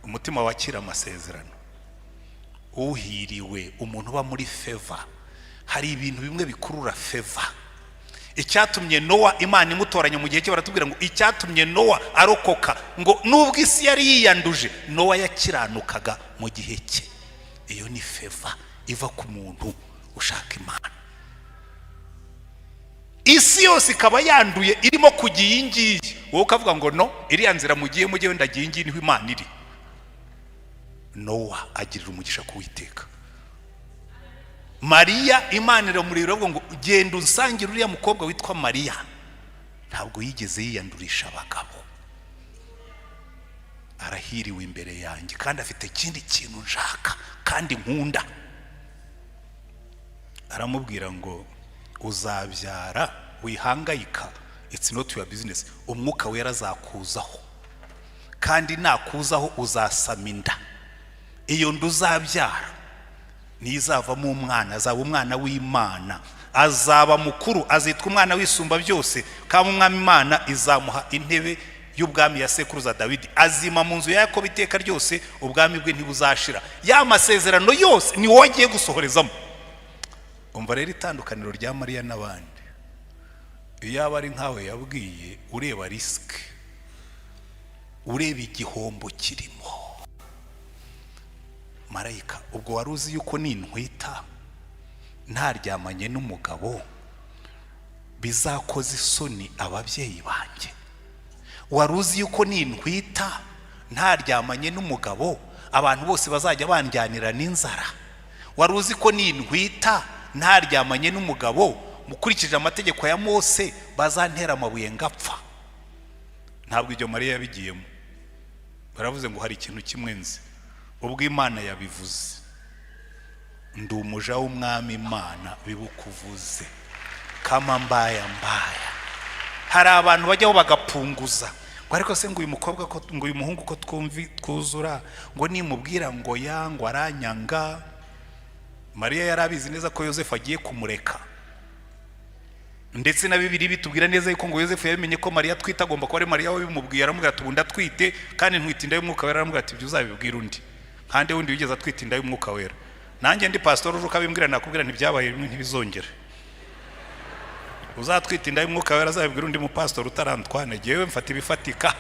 Umutima wakira amasezerano, uhiriwe umuntu uba muri favor. Hari ibintu bimwe bikurura favor. Icyatumye Nowa Imana imutoranya mu gihe cye, baratubwira ngo icyatumye Nowa arokoka, ngo nubwo isi yari yiyanduje, Nowa yakiranukaga mu gihe cye. Iyo ni favor iva ku muntu ushaka Imana. Isi yose ikaba yanduye, irimo kujya iyi ngiyi, wowe ukavuga ngo: "No, iriya nzira mugiye mujye, wenda ndagiye iyi ngiyi, niho Imana iri." Nowa agirira umugisha kuwiteka. Mariya, Imana iramureba, iravuga ngo: "Genda unsangire uriya mukobwa witwa Mariya, ntabwo yigeze yiyandurisha abagabo, arahiriwe imbere yanjye, kandi afite ikindi kintu nshaka kandi nkunda." Aramubwira ngo: "Uzabyara, wihangayika, it's not your business. Umwuka Wera azakuzaho, kandi nakuzaho uzasama inda. Iyo nda uzabyara niyo izavamo umwana, azaba umwana w'Imana, azaba mukuru, azitwa umwana w'Isumba byose, kandi Umwami Imana izamuha intebe y'ubwami ya sekuruza Dawidi. Azima mu nzu ya Yakobo iteka ryose, ubwami bwe ntibuzashira." Ya masezerano yose ni wowe agiye gusohorezamo. Umva rero itandukaniro rya Mariya n'abandi. Iyo aba ari nkawe yabwiye, ureba risk, ureba igihombo kirimo: "Marayika, ubwo wari uzi yuko nintwita ntaryamanye n'umugabo bizakoza isoni ababyeyi banjye? Wari uzi yuko nintwita ntaryamanye n'umugabo abantu bose bazajya banjyanira n'inzara? Wari uzi ko nintwita ntaryamanye n'umugabo, mukurikije amategeko ya Mose, bazantera amabuye ngapfa?" Ntabwo ibyo Mariya yabigiyemo. Baravuze ngo: "Hari ikintu kimwe nzi: ubwo Imana yabivuze, ndi umuja w'Umwami Imana, bibukuvuze kama mbaya mbaya." Hari abantu bajyaho bagapunguza ngo: "Ariko se ngo uyu mukobwa ko, ngo uyu muhungu ko twumvi twuzura, ngo nimubwira ngo ya, ngo aranyanga." Mariya yari abizi neza ko Yosefu agiye kumureka. Ndetse na Bibiri bitubwira neza yuko ngo Yosefu yabimenye ko Mariya atwite, agomba kuba ari Mariya wabimubwiye. Aramubwira ati: "Ubu ndatwite kandi ntwite inda y'Umwuka Wera." Aramubwira ati: "Ibyo uzabibwira undi." Kandi wundi wigeze atwita inda y'Umwuka Wera? Nanjye ndi pasitori, uje ukabimbwira, nakubwira ntibyabaye rimwe, ntibizongere. Uzatwita inda y'Umwuka Wera azabibwira undi mupasitori utarantwane. Jyewe mfata ibifatika,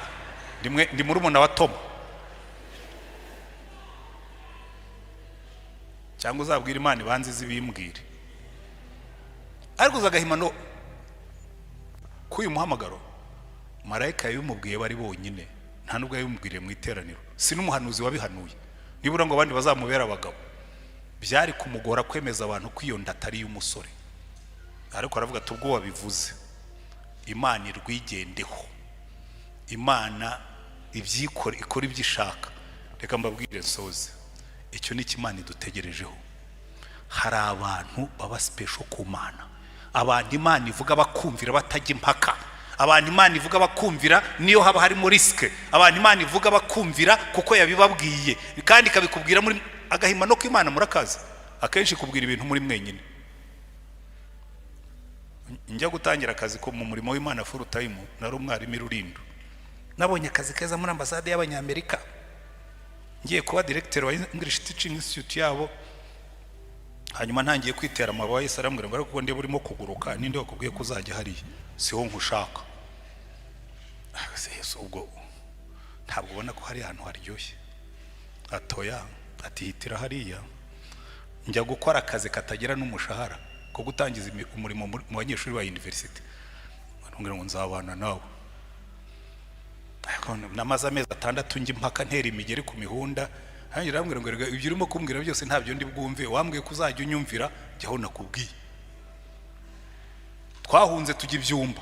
ndi murumuna wa Toma. Cyangwa uzabwira Imana ibanze izibimbwire. Ariko uza agahimano k'uyu muhamagaro, marayika yabimubwiye bari bonyine, nta nubwo yabimubwiriye mu iteraniro, si n'umuhanuzi wabihanuye nibura ngo abandi bazamubere abagabo. Byari kumugora kwemeza abantu ko iyo nda atari iy'umusore, ariko aravuga ati: "Ubwo wabivuze, Imana irwigendeho, Imana ibyikore, ikora ibyo ishaka." Reka mbabwire nsoze: icyo ni Imana idutegerejeho. Hari abantu baba special ku Mana, abantu Imana ivuga bakumvira batajya impaka, abantu Imana ivuga bakumvira niyo haba harimo risk, abantu Imana ivuga bakumvira kuko yabibabwiye, kandi ikabikubwira muri agahimano k'Imana. Murakazi, akenshi ikubwira ibintu muri mwenyine. Njya gutangira akazi ko mu murimo w'Imana full time, nari umwarimu i Rurindo. Nabonye akazi keza muri ambasade y'Abanyamerika, ngiye kuba directeur wa English Teaching Institute yabo. Hanyuma ntangiye kwitera amababa, Yesu arambwira ngo: "Ariko ndeba urimo kuguruka, ninde wakubwiye ko uzajya hariya? Siho nkushaka." Se Yesu, ubwo ntabwo ubona ko hari ahantu haryoshye? Atoya, ati: "Hitira hariya." Njya gukora akazi katagira n'umushahara ko gutangiza umurimo mu banyeshuri ba university. Arambwira ngo: "Nzabana nawe." Ariko namaze amezi 6 njya impaka, ntera imigeri ku mihunda. Hanyuma arambwira ngo: "Erega ibyo urimo kumbwira byose ntabyo ndi bwumve. Wambwiye ko uzajya unyumvira, jyaho nakubwiye." Twahunze tujya ibyumba,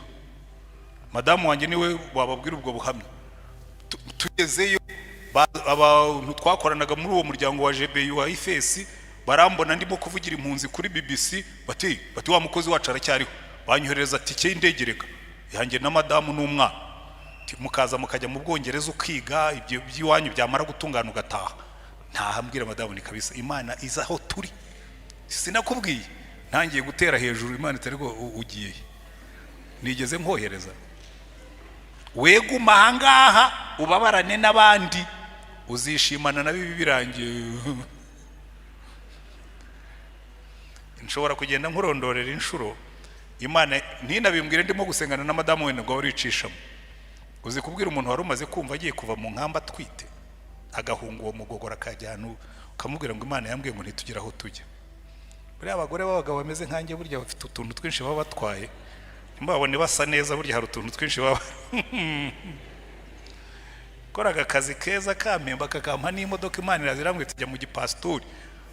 madamu wanjye niwe wababwira ubwo buhamya. Tugezeyo, abantu twakoranaga muri uwo muryango wa GBU wa IFES barambona ndimo kuvugira impunzi kuri BBC, bati: "Wa mukozi wacu aracyariho." Banyohereza tike y'indege reka yanjye na madamu n'umwana. Ati: "Mukaza mukajya mu Bwongereza, ukiga ibyo by'iwanyu, byamara gutungana ugataha." Ntahambwira madamu ni kabisa, Imana iza aho turi. Sinakubwiye? Ntangiye gutera hejuru, Imana itari ko ugiye he? Nigeze nkohereza? Weguma ahangaha ubabarane n'abandi. Uzishimana na bibi birangiye. Nshobora kugenda nkurondorera inshuro Imana ntinabimbwire ndimo gusengana na madamu wenda ngo uricishamo. Uzi kubwira umuntu wari umaze kumva agiye kuva mu nkamba atwite, agahunga uwo mugogora, akajya ahantu, ukamubwira ngo Imana yambwiye ngo ntitugire aho tujya? Buriya abagore b'abagabo bameze nkanjye burya bafite utuntu twinshi baba batwaye. Ntibabone basa neza, burya hari utuntu twinshi baba koraga. Akazi keza kampemba, kakampa n'imodoka, Imana iraza irambwira, tujya mu gipasitori.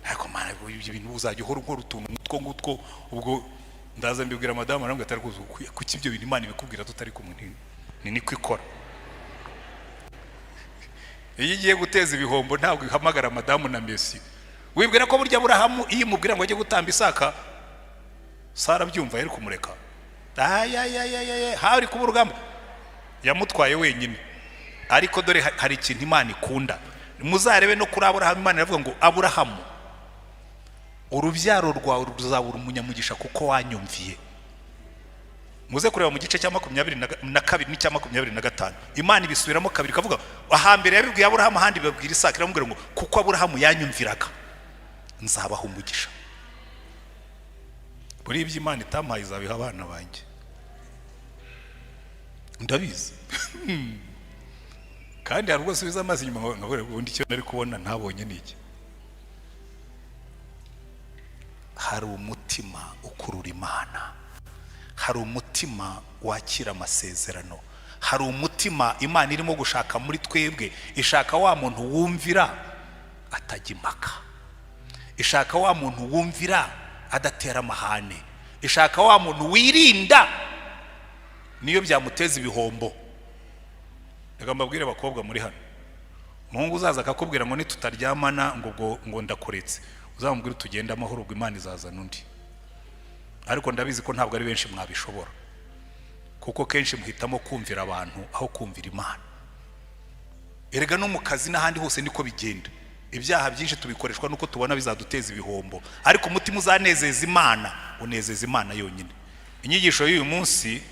Ariko Mana, ibyo bintu uzajya uhora ukora utuntu nk'utwo ngutwo? Ubwo ndaza mbibwira madamu, arambwira ati: "Ariko kuki ibyo bintu Imana ibikubwira tutari kumwe?" Ni niko ikora. Iyo igiye guteza ibihombo ntabwo ihamagara madamu na mesi. Wibwira ko burya Aburahamu iyo imubwira ngo ajye gutamba Isaka, Sara abyumva, yari kumureka? Ayayayaya, hari kuba urugamba. Yamutwaye wenyine. Ariko dore hari ikintu Imana ikunda. Muzarebe no kuri Aburahamu, Imana iravuga ngo: "Aburahamu, urubyaro rwawe ruzabura umunyamugisha kuko wanyumviye." Muze kureba mu gice cya 22 n'icya 25, Imana ibisubiramo kabiri, ikavuga ahambere yabibwiye Aburahamu, ahandi ibabwira Isaka, iramubwira ngo: "Kuko Aburahamu yanyumviraga, nzabaha umugisha." Buriya ibyo Imana itampaye izabiha abana banjye, ndabizi. Kandi hari ubwo nsubiza amaso inyuma nkavuga: "Ubundi icyo nari kubona ntabonye ni iki?" Hari umutima ukurura Imana, hari umutima wakira amasezerano, hari umutima Imana irimo gushaka muri twebwe. Ishaka wa muntu wumvira atajya impaka, ishaka wa muntu wumvira adatera amahane, ishaka wa muntu wirinda niyo byamuteza ibihombo. Reka mbabwire, abakobwa muri hano, umuhungu uzaza akakubwira ngo nitutaryamana ngo ubwo ngo ndakuretse, uzamubwire tugende amahoro, ubwo Imana izazana undi. Ariko ndabizi ko ntabwo ari benshi mwabishobora, kuko kenshi muhitamo kumvira abantu aho kumvira Imana. Erega no mu kazi n'ahandi hose niko bigenda. Ibyaha byinshi tubikoreshwa nuko tubona bizaduteza ibihombo, ariko umutima uzanezeza Imana unezeza Imana yonyine. Inyigisho y'uyu munsi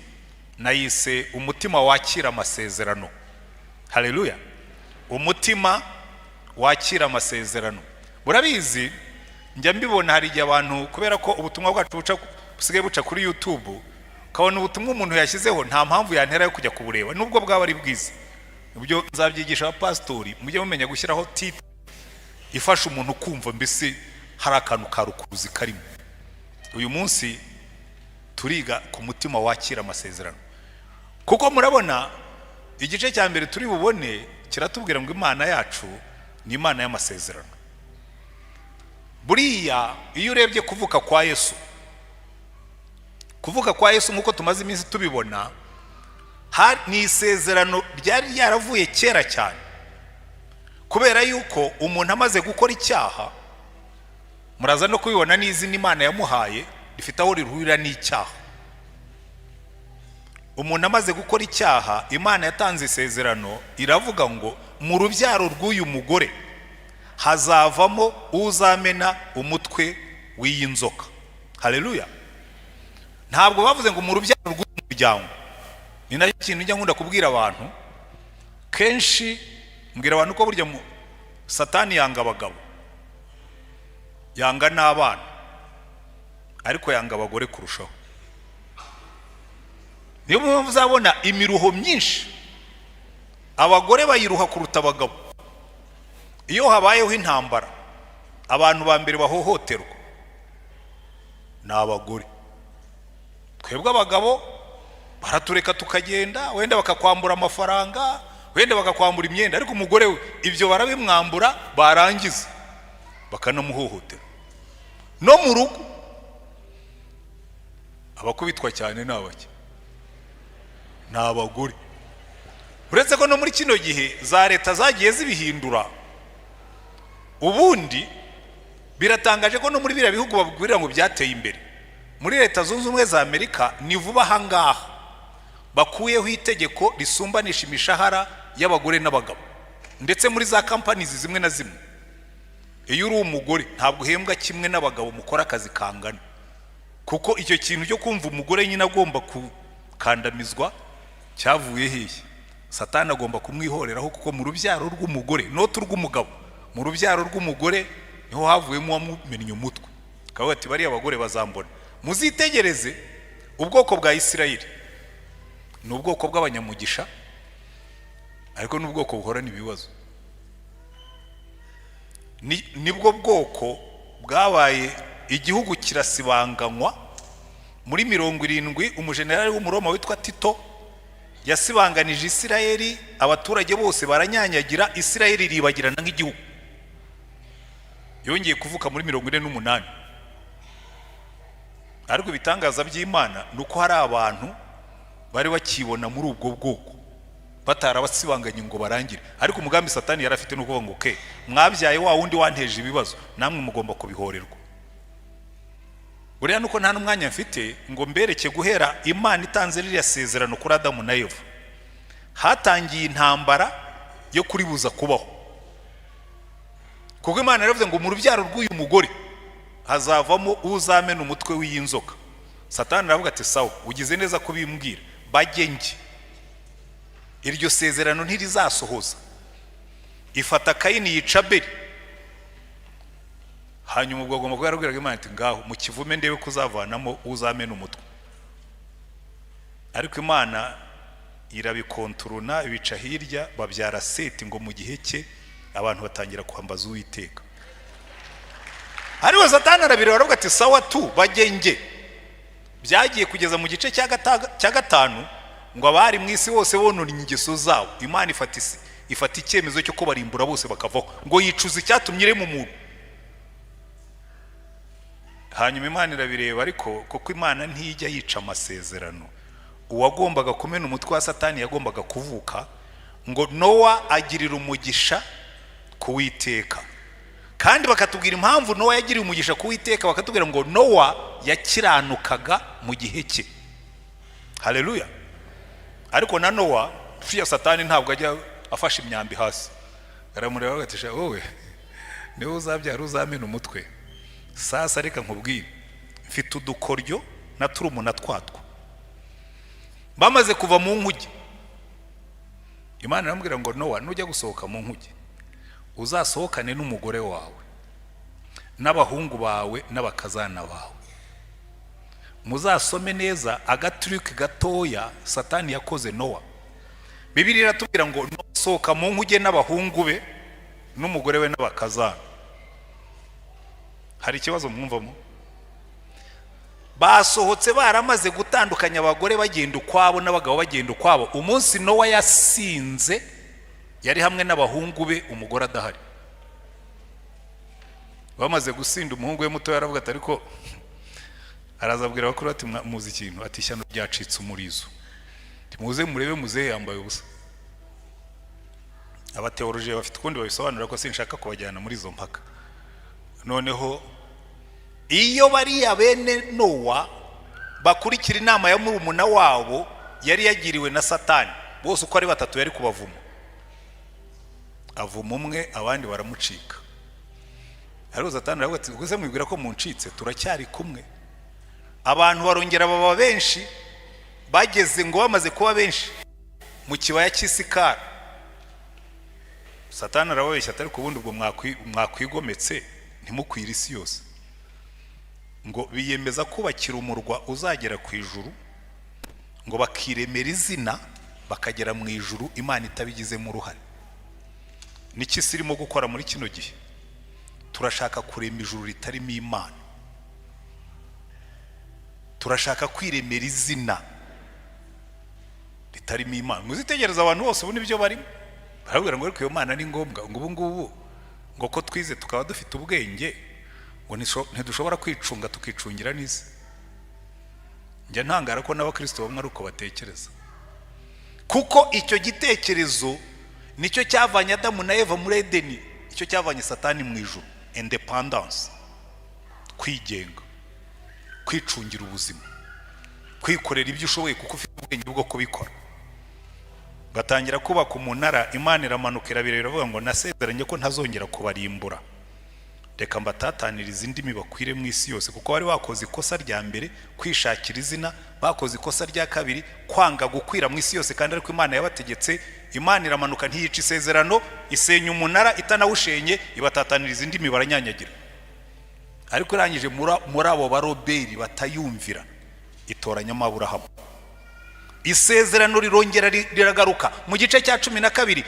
nayise "Umutima wakira amasezerano". Haleluya! Umutima wakira amasezerano. Murabizi, njya mbibona, hari igihe abantu, kubera ko ubutumwa bwacu buca, busigaye buca kuri YouTube, ukabona ubutumwa umuntu yashyizeho, nta mpamvu yantera yo kujya kubureba nubwo bwaba ari bwiza. Ibyo nzabyigisha abapasitori, mujye mumenya gushyiraho titre ifasha umuntu kumva mbese hari akantu ka rukuruzi karimo. Uyu munsi turiga ku mutima wakira amasezerano, kuko murabona igice cya mbere turi bubone kiratubwira ngo Imana yacu ni Imana y'amasezerano. Buriya iyo urebye kuvuka kwa Yesu, kuvuka kwa Yesu nk'uko tumaze iminsi tubibona, ni isezerano ryari ryaravuye kera cyane, kubera yuko umuntu amaze gukora icyaha, muraza no kubibona n'izina Imana yamuhaye rifite aho rihurira n'icyaha. Umuntu amaze gukora icyaha, Imana yatanze isezerano, iravuga ngo mu rubyaro rw'uyu mugore hazavamo uzamena umutwe w'iyi nzoka. Haleluya! Ntabwo bavuze ngo mu rubyaro rw'uyu muryango. Ni nacyo kintu njya nkunda kubwira abantu kenshi. Mbwira abantu ko burya Satani yanga abagabo, yanga n'abana, ariko yanga abagore kurushaho. Niyo mpamvu uzabona imiruho myinshi abagore bayiruha kuruta abagabo. Iyo habayeho intambara, abantu ba mbere bahohoterwa ni abagore. Twebwe abagabo baratureka tukagenda, wenda bakakwambura amafaranga, wenda bakakwambura imyenda, ariko umugore we ibyo barabimwambura, barangiza bakanamuhohotera. No mu rugo abakubitwa cyane ni abake? Ni abagore. Uretse ko no muri kino gihe za leta zagiye zibihindura. Ubundi biratangaje ko no muri biriya bihugu babwirira ngo byateye imbere, muri Leta Zunze Ubumwe za Amerika, ni vuba aha ngaha bakuyeho itegeko risumbanisha imishahara y'abagore n'abagabo. Ndetse muri za companies zimwe na zimwe, iyo uri umugore ntabwo uhembwa kimwe n'abagabo mukora akazi kangana, kuko icyo kintu cyo kumva umugore nyine agomba gukandamizwa cyavuye hehe? Satani agomba kumwihoreraho, kuko mu rubyaro rw'umugore, not urw'umugabo, mu rubyaro rw'umugore niho havuyemo uwamumennye umutwe. Akavuga ati: "Bariya bagore bazambona." Muzitegereze, ubwoko bwa Isirayeli ni ubwoko bw'abanyamugisha, ariko ni ubwoko buhorana ibibazo. Nibwo bwoko bwabaye igihugu kirasibanganywa muri 70. Umujenerali w'Umuroma witwa Tito yasibanganije Isirayeli, abaturage bose baranyanyagira, Isirayeli iribagirana nk'igihugu. Yongeye kuvuka muri 48. Ariko ibitangaza by'Imana ni uko hari abantu bari bakibona muri ubwo bwoko, batarabasibanganye ngo barangire. Ariko umugambi Satani yari afite ni ukuvuga ngo: "Ke mwabyaye wa wundi wanteje ibibazo, namwe mugomba kubihorerwa." Buriya nuko nta n'umwanya mfite ngo mbereke guhera Imana itanze ririya sezerano kuri Adamu na Eva, hatangiye intambara yo kuribuza kubaho, kuko Imana yaravuze ngo mu rubyaro rw'uyu mugore hazavamo uzamena umutwe w'iyi nzoka. Satani aravuga ati: "Sawa, ugize neza kubimbwira, bajye njye iryo sezerano ntirizasohoza." Ifata Kayini, yica Abeli. Hanyuma ubwo agomba kuba yarabwiraga Imana ati: "Ngaho mu kivume, ndebe ko uzavanamo uzamena umutwe." Ariko Imana irabikontorona, ibica hirya, babyara Seti. Ngo mu gihe cye abantu batangira kwambaza Uwiteka. Ariko Satani arabireba, aravuga ati: "Sawa tu, bagenge." Byagiye kugeza mu gice cya gatanu, ngo abari mu isi bose bonona ingeso zabo. Imana ifata isi, ifata icyemezo cyo kubarimbura bose bakavaho, ngo yicuza icyatumye irema umuntu. Hanyuma Imana irabireba, ariko kuko Imana ntijya yica amasezerano, uwagombaga kumena umutwe wa Satani yagombaga kuvuka. Ngo Nowa agirira umugisha ku Witeka, kandi bakatubwira impamvu Nowa yagiriye umugisha ku Witeka. Bakatubwira ngo Nowa yakiranukaga mu gihe cye. Haleluya! Ariko na Nowa ufite Satani ntabwo ajya afashe imyambi hasi. Aramureba ati: "Wowe niwe uzabyara uzamena umutwe. Sasa reka nkubwire, mfite udukoryo na turumuna twatwo." Bamaze kuva mu nkuge, Imana iramubwira ngo: "Nowa, nujya gusohoka mu nkuge, uzasohokane n'umugore wawe n'abahungu bawe n'abakazana bawe." Muzasome neza agaturike gatoya Satani yakoze Nowa. Bibiliya iratubwira ngo Nowa asohoka mu nkuge n'abahungu be n'umugore we n'abakazana. Hari ikibazo mwumvamo? Basohotse baramaze gutandukanya, abagore bagenda ukwabo n'abagabo bagenda ukwabo. Umunsi Nowa yasinze, yari hamwe n'abahungu be, umugore adahari. Bamaze gusinda, umuhungu we muto yaravuga ati: "Ariko," araza abwira abakuru ati: "Muzi ikintu?" Ati: "Ishyano ryacitse umurizo, muze murebe, muzehe yambaye ubusa." Abateoroje bafite ukundi babisobanura, ko sinshaka kubajyana muri izo mpaka. Noneho iyo bariya bene Nowa bakurikira inama ya murumuna wabo yari yagiriwe na Satani, bose uko ari batatu yari kubavuma. Avuma umwe, abandi baramucika. Ariko Satani aravuga ati: "Ubwo se mwibwira ko muncitse? Turacyari kumwe." Abantu barongera baba benshi. Bageze ngo bamaze kuba benshi mu kibaya cy'isikara, Satani arababeshya atari ku bundi ubwo mwakwigometse ntimukwire isi yose. Ngo biyemeza kubakira umurwa uzagera ku ijuru, ngo bakiremera izina, bakagera mu ijuru Imana itabigizemo uruhare. Niki isi irimo gukora muri kino gihe? Turashaka kurema ijuru ritarimo Imana. Turashaka kwiremera izina ritarimo Imana. Muzitegereza, abantu bose ubu nibyo barimo barabwira ngo: "Ariko iyo Mana ni ngombwa?" Ngo ubu ngubu, ngo ko twize tukaba dufite ubwenge, ngo ntidushobora kwicunga tukicungira n'isi? Njya ntangara ko n'abakristo bamwe ari uko batekereza, kuko icyo gitekerezo nicyo cyavanye Adamu na Eva muri Edeni, icyo cyavanye Satani mu ijuru: independence, kwigenga, kwicungira ubuzima, kwikorera ibyo ushoboye kuko ufite ubwenge bwo kubikora. Batangira kubaka umunara. Imana iramanuka, irabireba, iravuga ngo: "Nasezeranye ko ntazongera kubarimbura. Reka mbatatanirize indimi, bakwire mu isi yose." Kuko bari bakoze ikosa rya mbere, kwishakira izina. Bakoze ikosa rya kabiri, kwanga gukwira mu isi yose, kandi ariko Imana yabategetse. Imana iramanuka, ntiyica isezerano, isenya umunara itanawushenye, ibatataniriza indimi, baranyanyagira. Ariko irangije, muri abo baroberi batayumvira, itoranyamo Aburahamu. Isezerano rirongera riragaruka mu gice cya 12.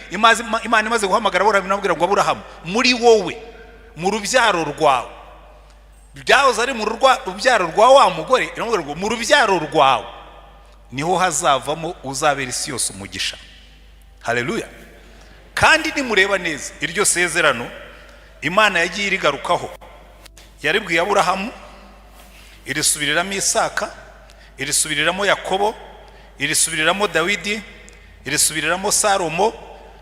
Imana imaze guhamagara Aburahamu, inamubwira ngo: "Aburahamu, muri wowe, mu rubyaro rwawe." Byahoze ari mu rubyaro rwa wa mugore. Iramubwira ngo: "Mu rubyaro rwawe niho hazavamo uzabera isi yose umugisha." Haleluya! Kandi nimureba neza, iryo sezerano Imana yagiye irigarukaho. Yaribwiye Aburahamu, irisubiriramo Isaka, irisubiriramo Yakobo, irisubiriramo Dawidi, irisubiriramo Salomo,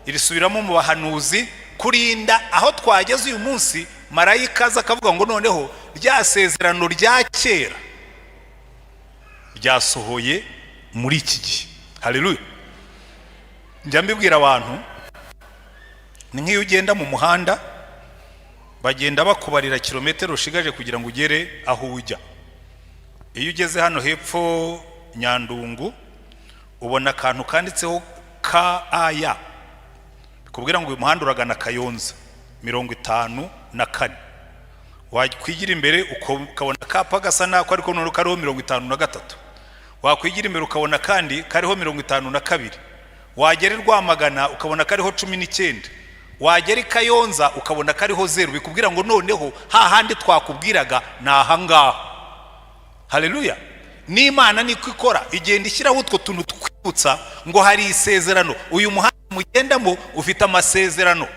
irisubiramo mu bahanuzi, kurinda aho twageze uyu munsi. Marayika aza akavuga ngo: "Noneho rya sezerano rya kera ryasohoye muri iki gihe." Haleluya! Njya mbibwira abantu, ni nk'iyo ugenda mu muhanda, bagenda bakubarira kilometero ushigaje kugira ngo ugere aho ujya. Iyo ugeze hano hepfo Nyandungu, ubona akantu kanditseho KAY, bikubwira ngo uyu muhanda uragana Kayonza 54. Wakwigira imbere ukabona akapa gasa nako, ariko noneho kariho 53. Wakwigira imbere ukabona kandi kariho 52. Wagera i Rwamagana ukabona kariho 19. Wagera i Kayonza ukabona kariho 0. Bikubwira ngo noneho hahandi twakubwiraga ni ahangaha. Haleluya! N'Imana niko ikora, igenda ishyiraho utwo tuntu twibutsa ngo hari isezerano. Uyu muhanda mugendamo ufite amasezerano,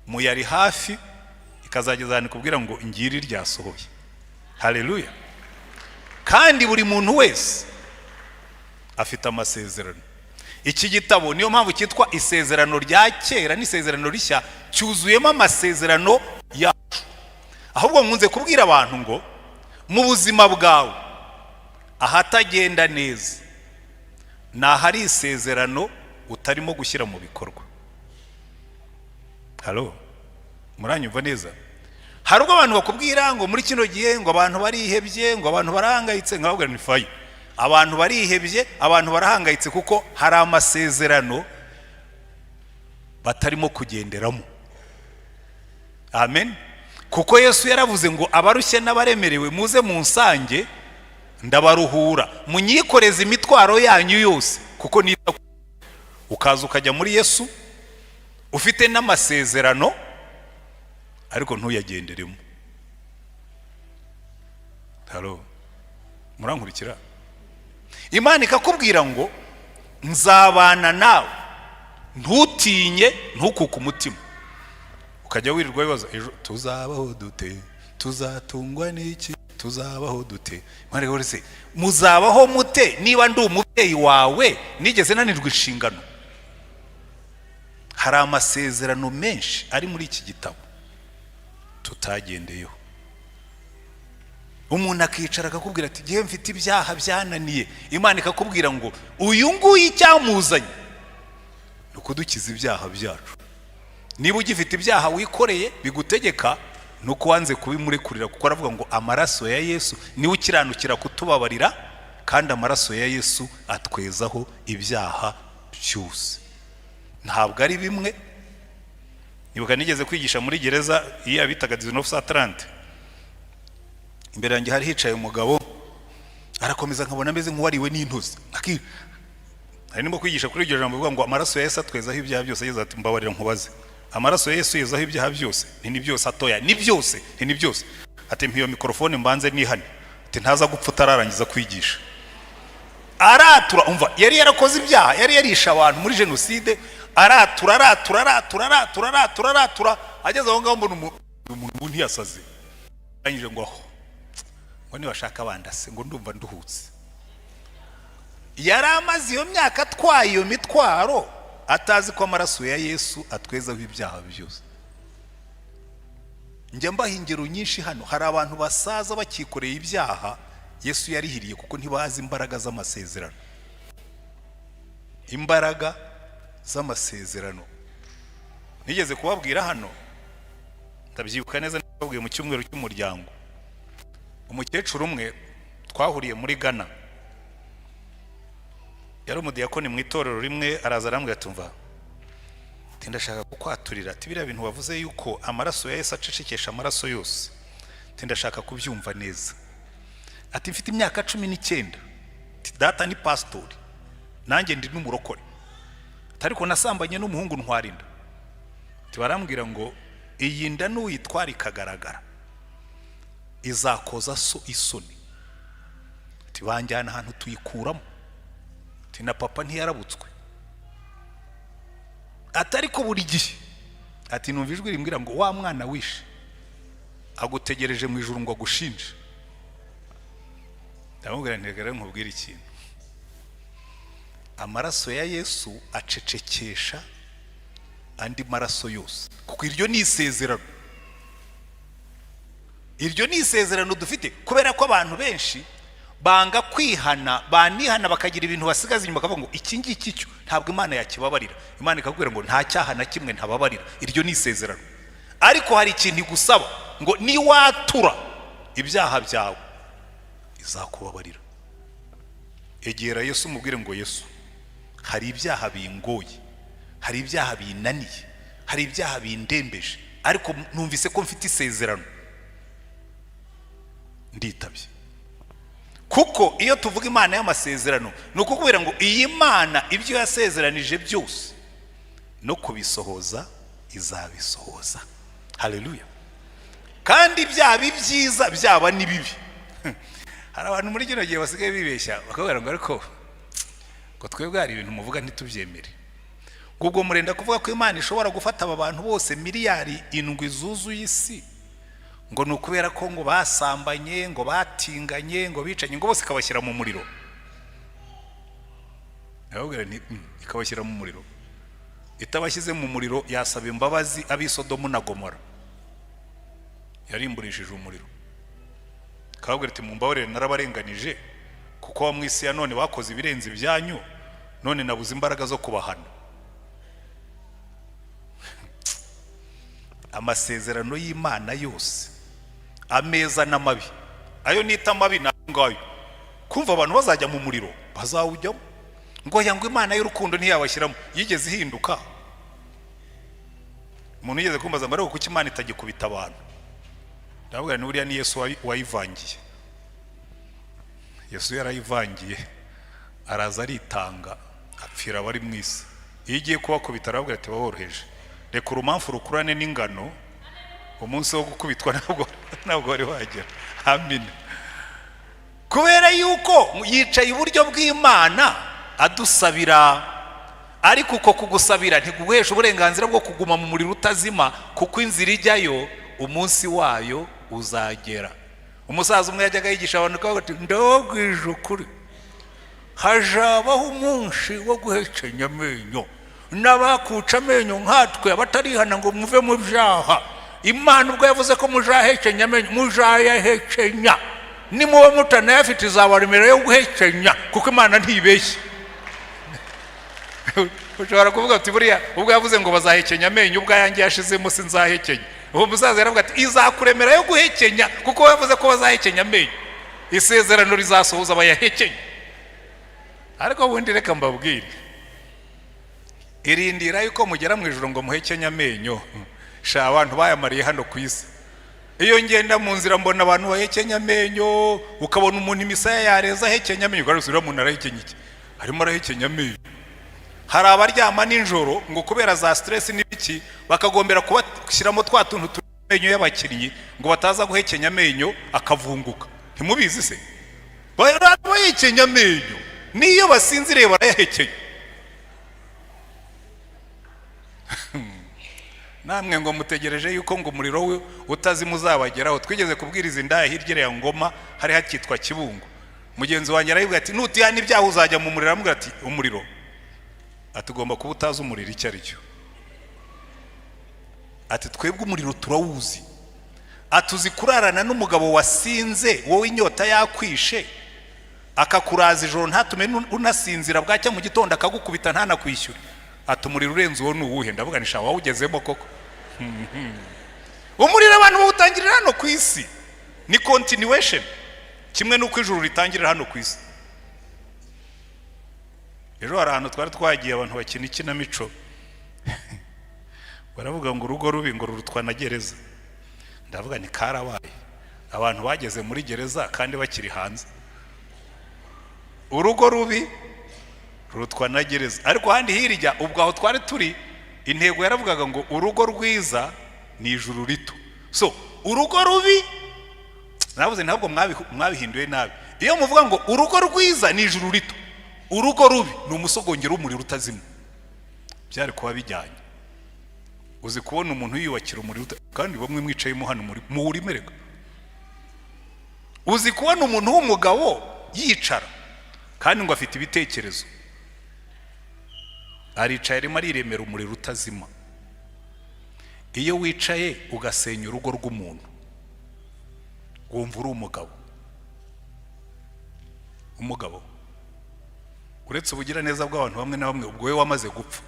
muyari hafi, ikazageza ahantu ikubwira ngo ngiri ryasohoye. Haleluya! Kandi buri muntu wese afite amasezerano. Iki gitabo, niyo mpamvu cyitwa Isezerano rya Kera n'Isezerano Rishya, cyuzuyemo amasezerano yacu. Ahubwo nkunze kubwira abantu ngo mu buzima bwawe ahatagenda neza ni ahari isezerano utarimo gushyira mu bikorwa. Halo, muranyumva neza? Hari ubwo abantu bakubwira ngo muri kino gihe ngo abantu barihebye, ngo abantu barahangayitse. Nkababwira ni fayi, abantu barihebye, abantu barahangayitse kuko hari amasezerano batarimo kugenderamo. Amen. Kuko Yesu yaravuze ngo: "Abarushye n'abaremerewe, muze munsange, ndabaruhura. Munyikoreze imitwaro yanyu yose, kuko nita." Ukaza ukajya muri Yesu ufite n'amasezerano, ariko ntuyagenderemo. Halo, murankurikira? Imana ikakubwira ngo: "Nzabana nawe, ntutinye, ntukuke umutima." Ukajya wirirwa wibaza: "Ejo tuzabaho dute? Tuzatungwa n'iki? Tuzabaho dute?" Imana ikavuga se: "Muzabaho mute niba ndi umubyeyi wawe? Nigeze nanirwa inshingano?" Hari amasezerano menshi ari muri iki gitabo tutagendeyeho. Umuntu akicara akakubwira ati: "Ngewe mfite ibyaha byananiye." Imana ikakubwira ngo: "Uyu nguyu icyamuzanye ni ukudukiza ibyaha byacu." Niba ugifite ibyaha wikoreye bigutegeka, ni uko wanze kubimurekurira, kuko aravuga ngo amaraso ya Yesu niwe ukiranukira kutubabarira, kandi amaraso ya Yesu atwezaho ibyaha byose. Ntabwo ari bimwe. Nibuka nigeze kwigisha muri gereza iyo bitaga 1930. Imbere yanjye hari hicaye umugabo, arakomeza, nkabona ameze nk'uwariwe n'intozi. Hari ndimo kwigisha kuri iryo jambo bivuga ngo amaraso ya Yesu atwezaho ibyaha byose. Ageze ati: "Mbabarira nkubaze, amaraso ya Yesu yezaho ibyaha byose?" Nti: "Ni byose." Atoya, ni byose. Nti: "Ni byose." Ati: "Mpa iyo mikorofone mbanze nihane." Ati: "Ntaza gupfa utararangiza kwigisha." Aratura. Umva, yari yarakoze ibyaha, yari yarishe abantu muri jenoside. Aratura, aratura, aratura, aratura, aratura, aratura. Ageze aho ngaho mbona umuntu ntiyasaze. Arangije ngo: "Aho," ngo, "nibashaka bandase," ngo, "ndumva nduhutse." Yari amaze iyo myaka atwaye iyo mitwaro, atazi ko amaraso ya Yesu atwezaho ibyaha byose. Njya mbaha ingero nyinshi hano. Hari abantu basaza bakikoreye ibyaha Yesu yarihiriye, kuko ntibazi imbaraga z'amasezerano, imbaraga z'amasezerano. Nigeze kubabwira hano, ndabyibuka neza, nababwiye mu cyumweru cy'umuryango, umukecuru umwe twahuriye muri Ghana. Yari umudiyakoni mu itorero rimwe, araza arambwira ati: "Umva," ati, "ndashaka kukwaturira," ati, "biriya bintu wavuze yuko amaraso ya Yesu acecekesha amaraso yose," ati, "ndashaka kubyumva neza." Ati: "Mfite imyaka 19," ati, "data ni pasitori, nanjye ndi n'umurokore," ati, "ariko nasambanye n'umuhungu ntwara inda." Ati: "Barambwira ngo iyi nda nuyitwara ikagaragara izakoza so isoni." Ati: "Banjyana ahantu tuyikuramo." Ati: "Na papa ntiyarabutswe." Ati: "Ariko buri gihe," ati, "numva ijwi rimbwira ngo wa mwana wishe agutegereje mu ijuru ngo agushinje." Ndamubwira nti: "Reka nkubwire ikintu, amaraso ya Yesu acecekesha andi maraso yose, kuko iryo ni isezerano, iryo ni isezerano dufite." Kubera ko abantu benshi banga kwihana, banihana bakagira ibintu basigaza inyuma, bakavuga ngo iki ngiki cyo ntabwo Imana yakibabarira. Imana ikakubwira ngo nta cyaha na kimwe ntababarira. Iryo ni isezerano. Ariko hari ikintu igusaba ngo niwatura ibyaha byawe izakubabarira. Egera Yesu, umubwire ngo: "Yesu, hari ibyaha bingoye, hari ibyaha binaniye, hari ibyaha bindembeje, ariko numvise ko mfite isezerano, nditabye." Kuko iyo tuvuga Imana y'amasezerano, ni ukukubwira ngo iyi Mana ibyo yasezeranije byose no kubisohoza izabisohoza. Haleluya! Kandi byaba ibyiza, byaba n'ibibi. Hari abantu muri kino gihe basigaye bibeshya, bakabwira ngo: "Ariko ngo twebwe hari ibintu muvuga ntitubyemere," ngo ubwo murenda kuvuga ko Imana ishobora gufata aba bantu bose miliyari 7 zuzuye isi, ngo ni ukubera ko ngo basambanye, ngo batinganye, ngo bicanye, ngo bose ikabashyira mu muriro. Ndababwira nti: Ikabashyira mu muriro? Itabashyize mu muriro yasaba imbabazi ab'i Sodomu na Gomora yarimburishije umuriro, ikababwira iti: 'Mumbabarire, narabarenganije, kuko wa mu isi ya none bakoze ibirenze ibyanyu, none nabuze imbaraga zo kubahana.'" Amasezerano y'Imana yose, ameza n'amabi, ayo nita amabi ni ayo ngayo, kumva abantu bazajya mu muriro, bazawujyamo. Ngo ya, ngo Imana y'urukundo ntiyabashyiramo. Yigeze ihinduka? Umuntu yigeze kumbaza ngo: "Ariko kuki Imana itagikubita abantu?" Ndavuga ni buriya ni Yesu wayivangiye. Yesu yarayivangiye, araza aritanga, apfira abari mu isi. Iyo igiye kubakubita arababwira ati: "Baboroheje, reka urumamfu rukurane n'ingano, umunsi wo gukubitwa ntabwo wari wagera." Amina. Kubera yuko yicaye iburyo bw'Imana adusabira, ariko uko kugusabira ntiguhesha uburenganzira bwo kuguma mu muriro utazima, kuko inzira ijyayo umunsi wayo uzagera. Umusaza umwe yajyaga yigisha abantu, akavuga ati: "Ndababwije ukuri, hazabaho umunsi wo guhekenya amenyo n'abakuca amenyo nkatwe abatarihana ngo muve mu byaha. Imana ubwo yavuze ko muzahekenya amenyo, muzayahekenya. Nimuba mutanayafite izabaremera yo guhekenya, kuko Imana ntibeshye." Ushobora kuvuga ati: "Buriya ubwo yavuze ngo bazahekenya amenyo, ubwo ayanjye yashizemo sinzahekenya." Uwo musaza yaravuga ati: "Izakuremera yo guhekenya, kuko yavuze ko bazahekenya amenyo. Isezerano rizasohoza, bayahekenya." Ariko ubundi reka mbabwire, irindira yuko mugera mu ijoro ngo muhekenye amenyo, sha, abantu bayamariye hano ku isi. Iyo ngenda mu nzira mbona abantu bahekenya amenyo, ukabona umuntu imisaya yareza ahekenya amenyo, ugarutse uriya muntu arahekenya iki? Arimo arahekenya amenyo. Hari abaryama nijoro ngo kubera za stress n'ibiki, bakagombera kubashyiramo twa tuntu turi amenyo y'abakinnyi ngo bataza guhekenya amenyo akavunguka. Ntimubizi se? Bahekenya amenyo, niyo basinziriye barayahekenya. Namwe ngo mutegereje yuko ngo umuriro we utazima uzabageraho. Twigeze kubwiriza indaya hirya ya Ngoma, hari hakitwa Kibungo. Mugenzi wanjye arayibwira ati: "Nutihana ibyaha uzajya mu muriro." Aramubwira ati: "Umuriro?" Ati: "Ugomba kuba utazi umuriro icyo ari cyo." Ati: "Twebwe umuriro turawuzi." Ati: "Uzi kurarana n'umugabo wasinze, wowe inyota yakwishe, akakuraza ijoro ntatume unasinzira, bwacya mu gitondo akagukubita ntanakwishyure?" Ati: "Umuriro urenze uwo ni uwuhe?" Ndavuga ni: "Wawugezemo koko." Umuriro abantu bawutangirira hano ku isi, ni continuation, kimwe n'uko ijuru ritangirira hano ku isi. Ejo hari ahantu twari twagiye, abantu bakina ikinamico, baravuga ngo urugo rubi ngo rurutwa na gereza. Ndavuga ni karabaye, abantu bageze muri gereza kandi bakiri hanze. Urugo rubi rurutwa na gereza. Ariko ahandi hirya ubwo aho twari turi, intego yaravugaga ngo urugo rwiza ni ijuru rito. So urugo rubi, navuze ntabwo mwabihinduye nabi. Iyo muvuga ngo urugo rwiza ni ijuru rito, urugo rubi ni umusogongero w'umuriro utazima, byari kuba bijyanye. Uzi kubona umuntu yiyubakira umuriro, kandi bamwe mwicayemo hano muri muwurimerega. Uzi kubona umuntu w'umugabo yicara kandi ngo afite ibitekerezo, aricaye arimo ariremera umuriro utazima? Iyo wicaye ugasenya urugo rw'umuntu, wumva uri umugabo? Umugabo, uretse ubugiraneza bw'abantu bamwe na bamwe, ubwo we wamaze gupfa.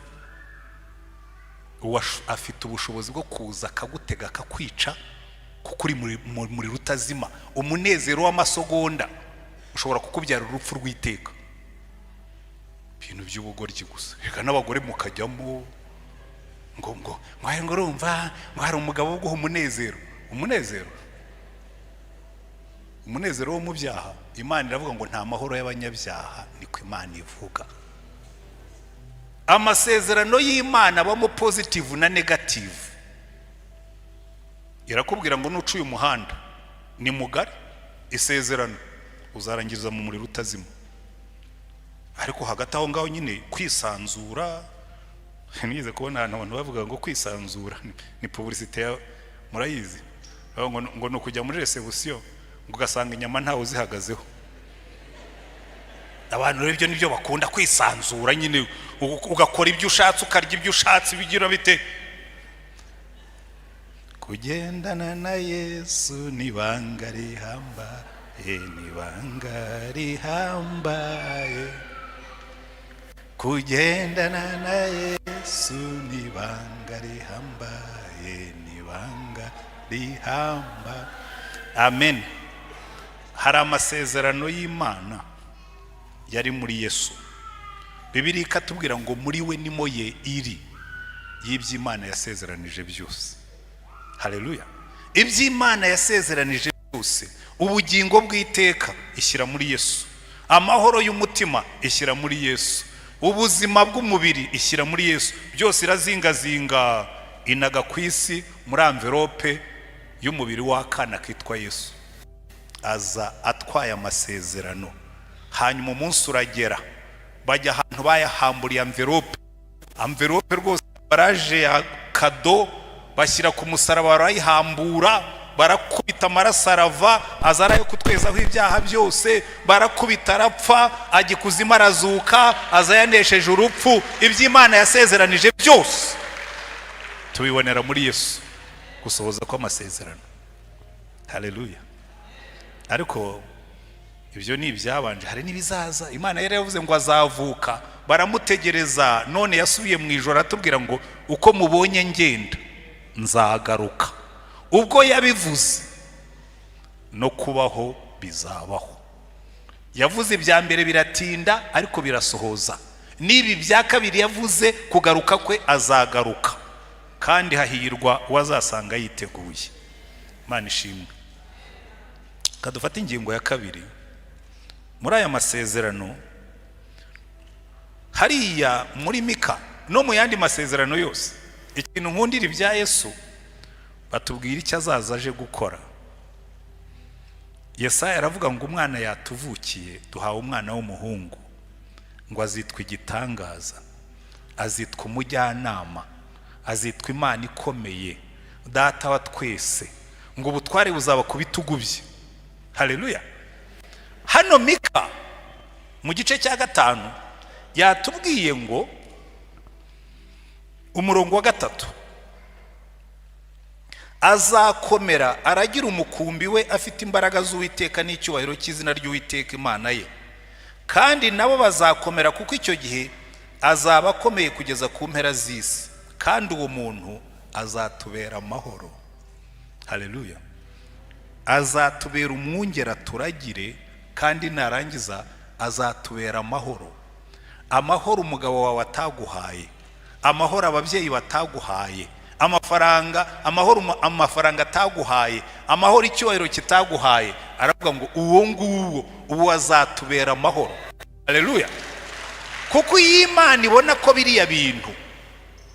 Afite ubushobozi bwo kuza akagutega akakwica, kuko uri mu muriro utazima. Umunezero w'amasogonda ushobora kukubyara urupfu rw'iteka. Ibintu by'ubugoryi gusa. Reka n'abagore mukajyamo ngo urumva ngo hari umugabo uguha umunezero. Umunezero, umunezero wo mu byaha. Imana iravuga ngo nta mahoro y'abanyabyaha, niko Imana ivuga. Amasezerano y'Imana abamo positive na negative. Irakubwira ngo nuca uyu muhanda ni mugari, isezerano, uzarangiriza mu muriro utazima. Ariko hagati aho ngaho nyine kwisanzura, nigeze kubona ahantu abantu bavuga ngo kwisanzura ni publicité ya, murayizi. Bavuga ngo ni ukujya muri réception ngo ugasanga inyama ntawe uzihagazeho. Abantu rero ibyo nibyo bakunda, kwisanzura nyine, ugakora ibyo ushatse, ukarya ibyo ushatse, bigira bite. Kugendana na Yesu ni ibanga rihambaye, ni ibanga rihambaye. Kugendana na Yesu ni ibanga rihambaye, ni ibanga rihamba. Amen. Hari amasezerano y'Imana yari muri Yesu. Bibiliya ikatubwira ngo muri we nimo ye iri y'iby'Imana yasezeranije byose. Haleluya! Iby'Imana yasezeranije byose, ubugingo bw'iteka ishyira muri Yesu, amahoro y'umutima ishyira muri Yesu, ubuzima bw'umubiri ishyira muri Yesu. Byose irazingazinga, inaga ku isi muri enveloppe y'umubiri w'akana kitwa Yesu. Aza atwaye amasezerano. Hanyuma umunsi uragera, bajya ahantu bayahamburiye enveloppe, enveloppe rwose, baraje ya cadeau, bashyira ku musaraba, barayihambura, barakubita, amaraso arava, aza ari ayo kutwezaho ibyaha byose. Barakubita, arapfa, ajya ikuzimu, arazuka, aza yanesheje urupfu. Iby'Imana yasezeranije byose tubibonera muri Yesu, gusohoza kw'amasezerano. Haleluya! Ariko ibyo ni ibyabanje, hari n'ibizaza. Imana yari yavuze ngo azavuka, baramutegereza. None yasubiye mu ijoro, aratubwira ngo uko mubonye ngenda nzagaruka. Ubwo yabivuze, no kubaho bizabaho. Yavuze ibya mbere biratinda, ariko birasohoza. N'ibi bya kabiri yavuze kugaruka kwe, azagaruka, kandi hahirwa uwazasanga yiteguye. Imana ishimwe. Kadufate ingingo ya kabiri muri aya masezerano. Hariya muri Mika no mu yandi masezerano yose, ikintu nkundira ibya Yesu, batubwira icyo azaza aje gukora. Yesaya aravuga ngo umwana yatuvukiye, duhawe umwana w'umuhungu, ngo azitwa igitangaza, azitwa umujyanama, azitwa Imana ikomeye, Data wa twese, ngo ubutware buzaba ku bitugu bye. Haleluya! Hano Mika mu gice cya 5 yatubwiye ngo, umurongo wa 3, azakomera aragira umukumbi we afite imbaraga z'Uwiteka n'icyubahiro cy'izina ry'Uwiteka Imana ye. Kandi nabo bazakomera, kuko icyo gihe azaba akomeye kugeza ku mpera z'isi, kandi uwo muntu azatubera amahoro. Haleluya! Azatubera umwungeri aturagire, kandi narangiza azatubera amahoro. Amahoro umugabo wawe ataguhaye, amahoro ababyeyi bataguhaye, amafaranga, amahoro amafaranga ataguhaye, amahoro icyubahiro kitaguhaye, aravuga ngo uwo nguwo ubu azatubera amahoro. Aleluya! Kuko iyo Imana ibona ko biriya bintu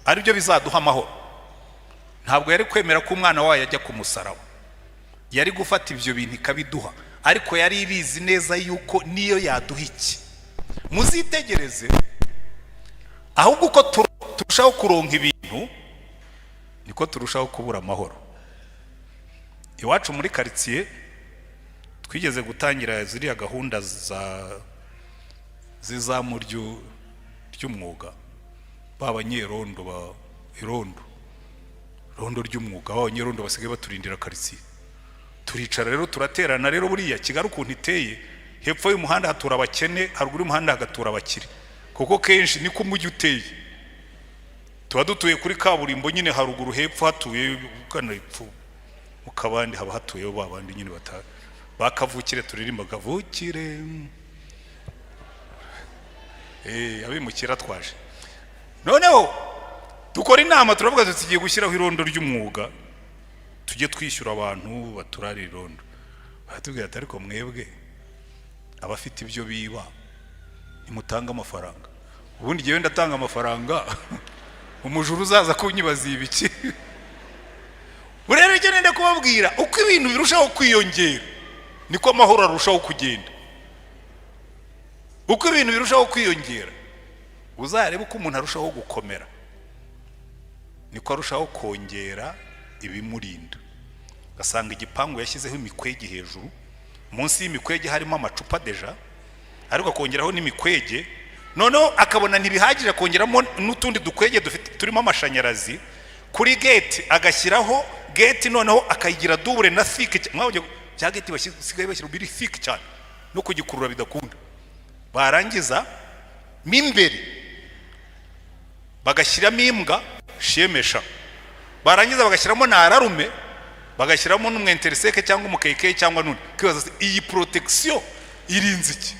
aribyo bizaduha amahoro, ntabwo yari kwemera ko umwana wayo ajya ku musaraba. Yari gufata ibyo bintu ikabiduha, ariko yari ibizi neza yuko niyo yaduha iki. Muzitegereze, ahubwo uko turushaho kuronka ibintu, niko turushaho kubura amahoro. Iwacu muri karitsiye twigeze gutangira ziriya gahunda za z'izamu ry'umwuga, ba banyerondo ba irondo rondo ry'umwuga, ba banyerondo basigaye baturindira karitsiye. Turicara rero, turaterana rero. Buriya Kigali ukuntu iteye, hepfo y'umuhanda hatura abakene, haruguru y'umuhanda hagatura abakire, kuko kenshi niko umujyi uteye. Tuba dutuye kuri kaburimbo nyine, haruguru hepfo hatuye, ugana hepfo mu kabande, haba hatuyeho ba bandi nyine bata bakavukire, turirimba kavukire, abimukira twaje. Noneho dukora inama, turavuga tuti tugiye gushyiraho irondo ry'umwuga, tujye twishyura abantu baturara irondo. Baratubwira ati: "Ariko mwebwe abafite ibyo biba nimutanga amafaranga." Ubundi ngewe ndatanga amafaranga, umujura uzaza kunyibaza ibiki? Rero icyo nenda kubabwira, uko ibintu birushaho kwiyongera, niko amahoro arushaho kugenda. Uko ibintu birushaho kwiyongera, uzarebe uko umuntu arushaho gukomera, niko arushaho kongera ibimurinda. Ugasanga igipangu yashyizeho imikwege hejuru, munsi y'imikwege harimo amacupa déjà, ariko akongeraho n'imikwege. Noneho akabona ntibihagije, akongeramo n'utundi dukwege dufite turimo amashanyarazi. Kuri gate agashyiraho gate, noneho akayigira double na thick. Mwabonye bya gate basigaye bashyira biri thick cyane, no kugikurura bidakunda. Barangiza mo imbere bagashyiramo imbwa shemesha, barangiza bagashyiramo na alarme, bagashyiramo n'umwenteriseke cyangwa umukeke cyangwa n'undi. Kwibaza se, iyi protection irinze iki?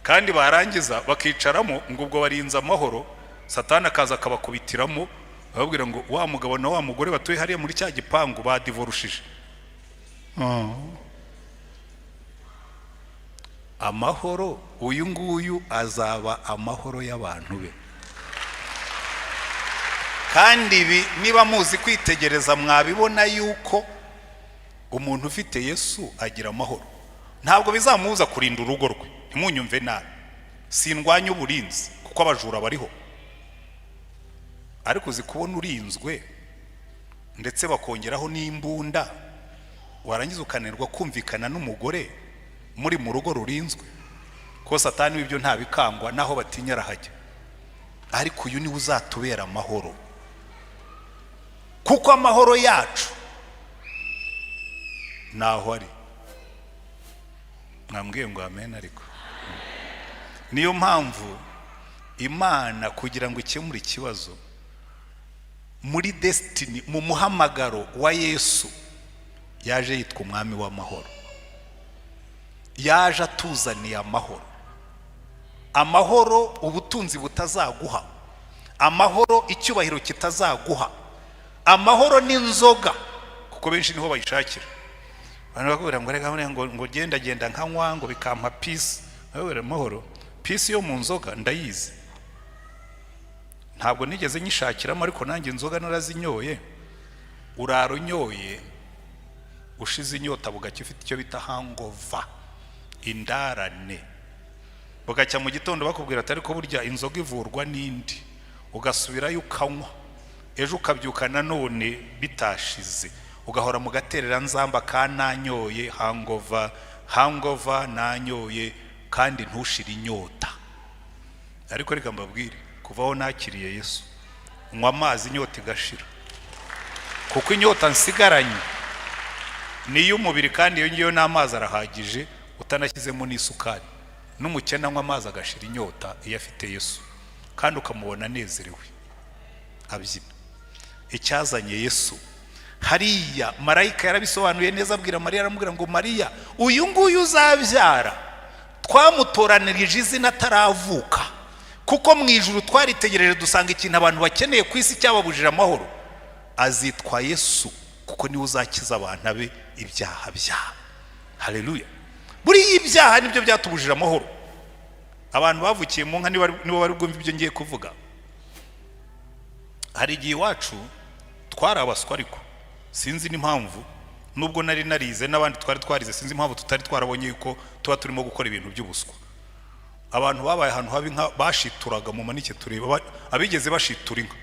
Kandi barangiza bakicaramo ngo ubwo barinze amahoro. Satani akaza akabakubitiramo, bababwira ngo wa mugabo na wa mugore batuye hariya muri cya gipangu badivorushije. Amahoro, uyu nguyu azaba amahoro y'abantu be. Kandi ibi, niba muzi kwitegereza, mwabibona yuko umuntu ufite Yesu agira amahoro. Ntabwo bizamubuza kurinda urugo rwe, ntimunyumve nabi, sindwanya uburinzi kuko abajura bariho. Ariko uzi kubona urinzwe, ndetse bakongeraho n'imbunda, warangiza ukananirwa kumvikana n'umugore muri mu rugo rurinzwe? Ko Satani w'ibyo ntabikangwa, naho batinya arahajya. Ariko uyu niwe uzatubera amahoro, kuko amahoro yacu naho ari. Mwambwiye ngo amen. Ariko niyo mpamvu Imana, kugira ngo ikemure ikibazo muri destiny, mu muhamagaro wa Yesu, yaje yitwa Umwami w'amahoro. Yaje atuzaniye amahoro, amahoro ubutunzi butazaguha, amahoro icyubahiro kitazaguha, amahoro n'inzoga, kuko benshi niho bayishakira. Abantu bakubwira ngo reka ngo genda genda nkanywa, ngo bikampa peace. Bakubwira amahoro, peace yo mu nzoga ndayizi, ntabwo nigeze nyishakiramo, ariko nanjye inzoga narazinyoye. Urara unyoye, ushize inyota, bugacya ufite icyo bita hangover, indarane. Bugacya mu gitondo bakubwira ati: "Ariko burya inzoga ivurwa n'indi." Ugasubirayo ukanywa, ejo ukabyuka nanone bitashize, ugahora mu gatereranzamba ka nanyoye, hangover, hangover, nanyoye, kandi ntushire inyota. Ariko reka mbabwire, kuva aho nakiriye Yesu, nywa amazi inyota igashira, kuko inyota nsigaranye ni iy'umubiri, kandi iyo ngiyo n'amazi arahagije utanashyizemo n'isukari. N'umukene anywa amazi agashira inyota iyo afite Yesu, kandi ukamubona anezerewe abyina. Icyazanye Yesu hariya, marayika yarabisobanuye neza, abwira Mariya, aramubwira ngo: "Mariya, uyu nguyu uzabyara Twamutoranirije izina ataravuka, kuko mu ijuru twaritegereje dusanga ikintu abantu bakeneye ku isi cyababujije amahoro. Azitwa Yesu kuko niwe uzakiza abantu abe ibyaha byabo. Haleluya! Buriya ibyaha nibyo byatubujije amahoro. Abantu bavukiye mu nka nibo bari bwumve ibyo ngiye kuvuga. Hari igihe iwacu twari abaswa, ariko sinzi n'impamvu, nubwo nari narize n'abandi twari twarize, sinzi impamvu tutari twarabonye yuko tuba turimo gukora ibintu by'ubuswa. Abantu babaye ahantu haba inka bashituraga mu manike, tureba abigeze bashitura inka.